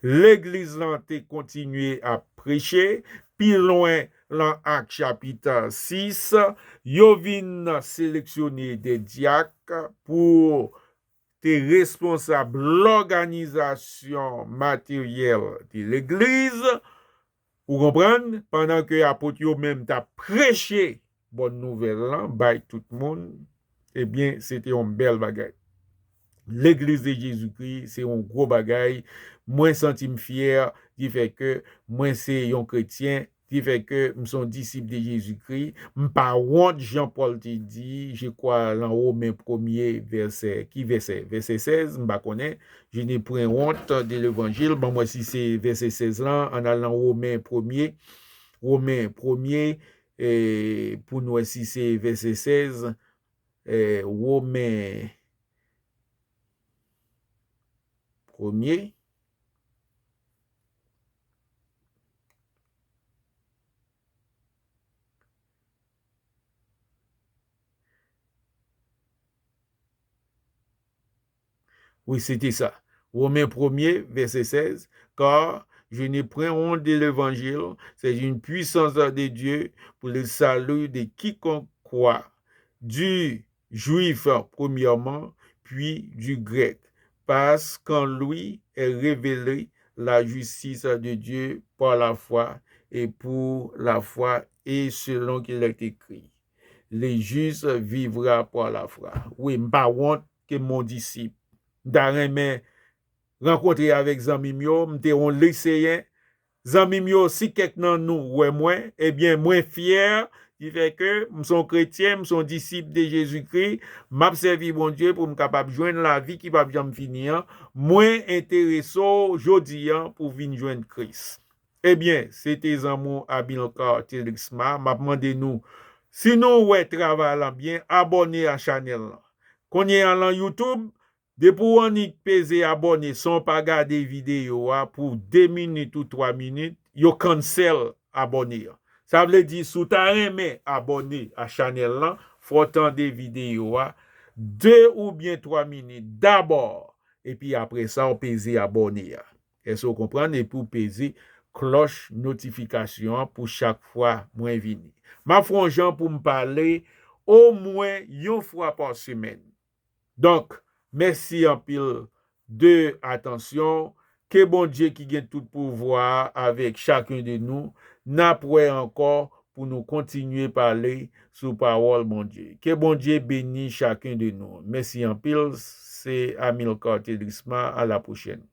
legliz lan te kontinye ap preche, pi lwen lan Ak chapit sis, yo vin seleksyone de dyak pou te responsab lòganizasyon materyèl de legliz. Ou konprann? Pandan ke apot yo menm t ap preche bòn nouvèl lan bay tout moun, ebyen, se te yon bèl bagay. Legliz de Jezikri, se yon gwo bagay. Mwen santi m fyè di fè ke mwen se yon kretyen Ki fè ke m se yon disip de Jezikri. M pa wont, jan Pòl te di, je kwa lan Women premye vèsè, ki vèsè? Vèsè sèz, m pa konnen. Je ne point honte de levanjil. Ban m wè si se vèsè sèz lan. Ann al nan Women premye. Women premye, e, pou n wè si se vèsè sèz. E, Women premye. Wi, se te sa. Women premye, vèsè sèz, car je n'ai point honte de l'évangile, c'est une puissance de Dieu pour le salut de quiconque croit, du juif premièrement, puis du grec, parce qu'en lui est révélée la justice de Dieu par la foi, et pour la foi, et selon qu'il est écrit, le juste vivra par la foi. Wi, m pa wont ke m yon disip. M ta renmen rankontre avèk zanmi m yo, m te yon liseyen. Zanmi m yo, si kèk nan nou wè mwen, ebyen, mwen fyè, ki fè ke m se yon kretyen, m se yon disip de Jezikri, m ap sèvi Bondye pou m kapab jwenn lavi ki p ap janm fini an. Mwen enterese w jodi an pou w vin jwenn Kris. Ebyen, se te zanmi w Amilcar Thelixma. M ap mande nou, si nou wè travay lan byen, abòne a chanèl lan. Kounye a lan YouTube, depi w annik peze abòne san w pa gade videyo a pou de minit ou twa minit, yo cancel abòne an. Sa vle di, si w ta renmen abòne a chanèl lan, fò w tande videyo a de oubyen twa minit dabò, epi apre sa, w peze abòne a. Èske w konprann? Epi w peze klòch notifikasyon an pou chak fwa mwen vini. M ap fè yon jan pou m pale omwen yon fwa pa semèn. Donk, mèsi anpil de atansyon. Ke Bondye ki gen tout pouvwa a avèk chakun de nou. N ap wè ankò pou nou kontinye pale sou pawòl Bondye. Ke Bondye beni chakun de nou. Mèsi anpil. Se Amilcar Thelixma. A la pwochèn.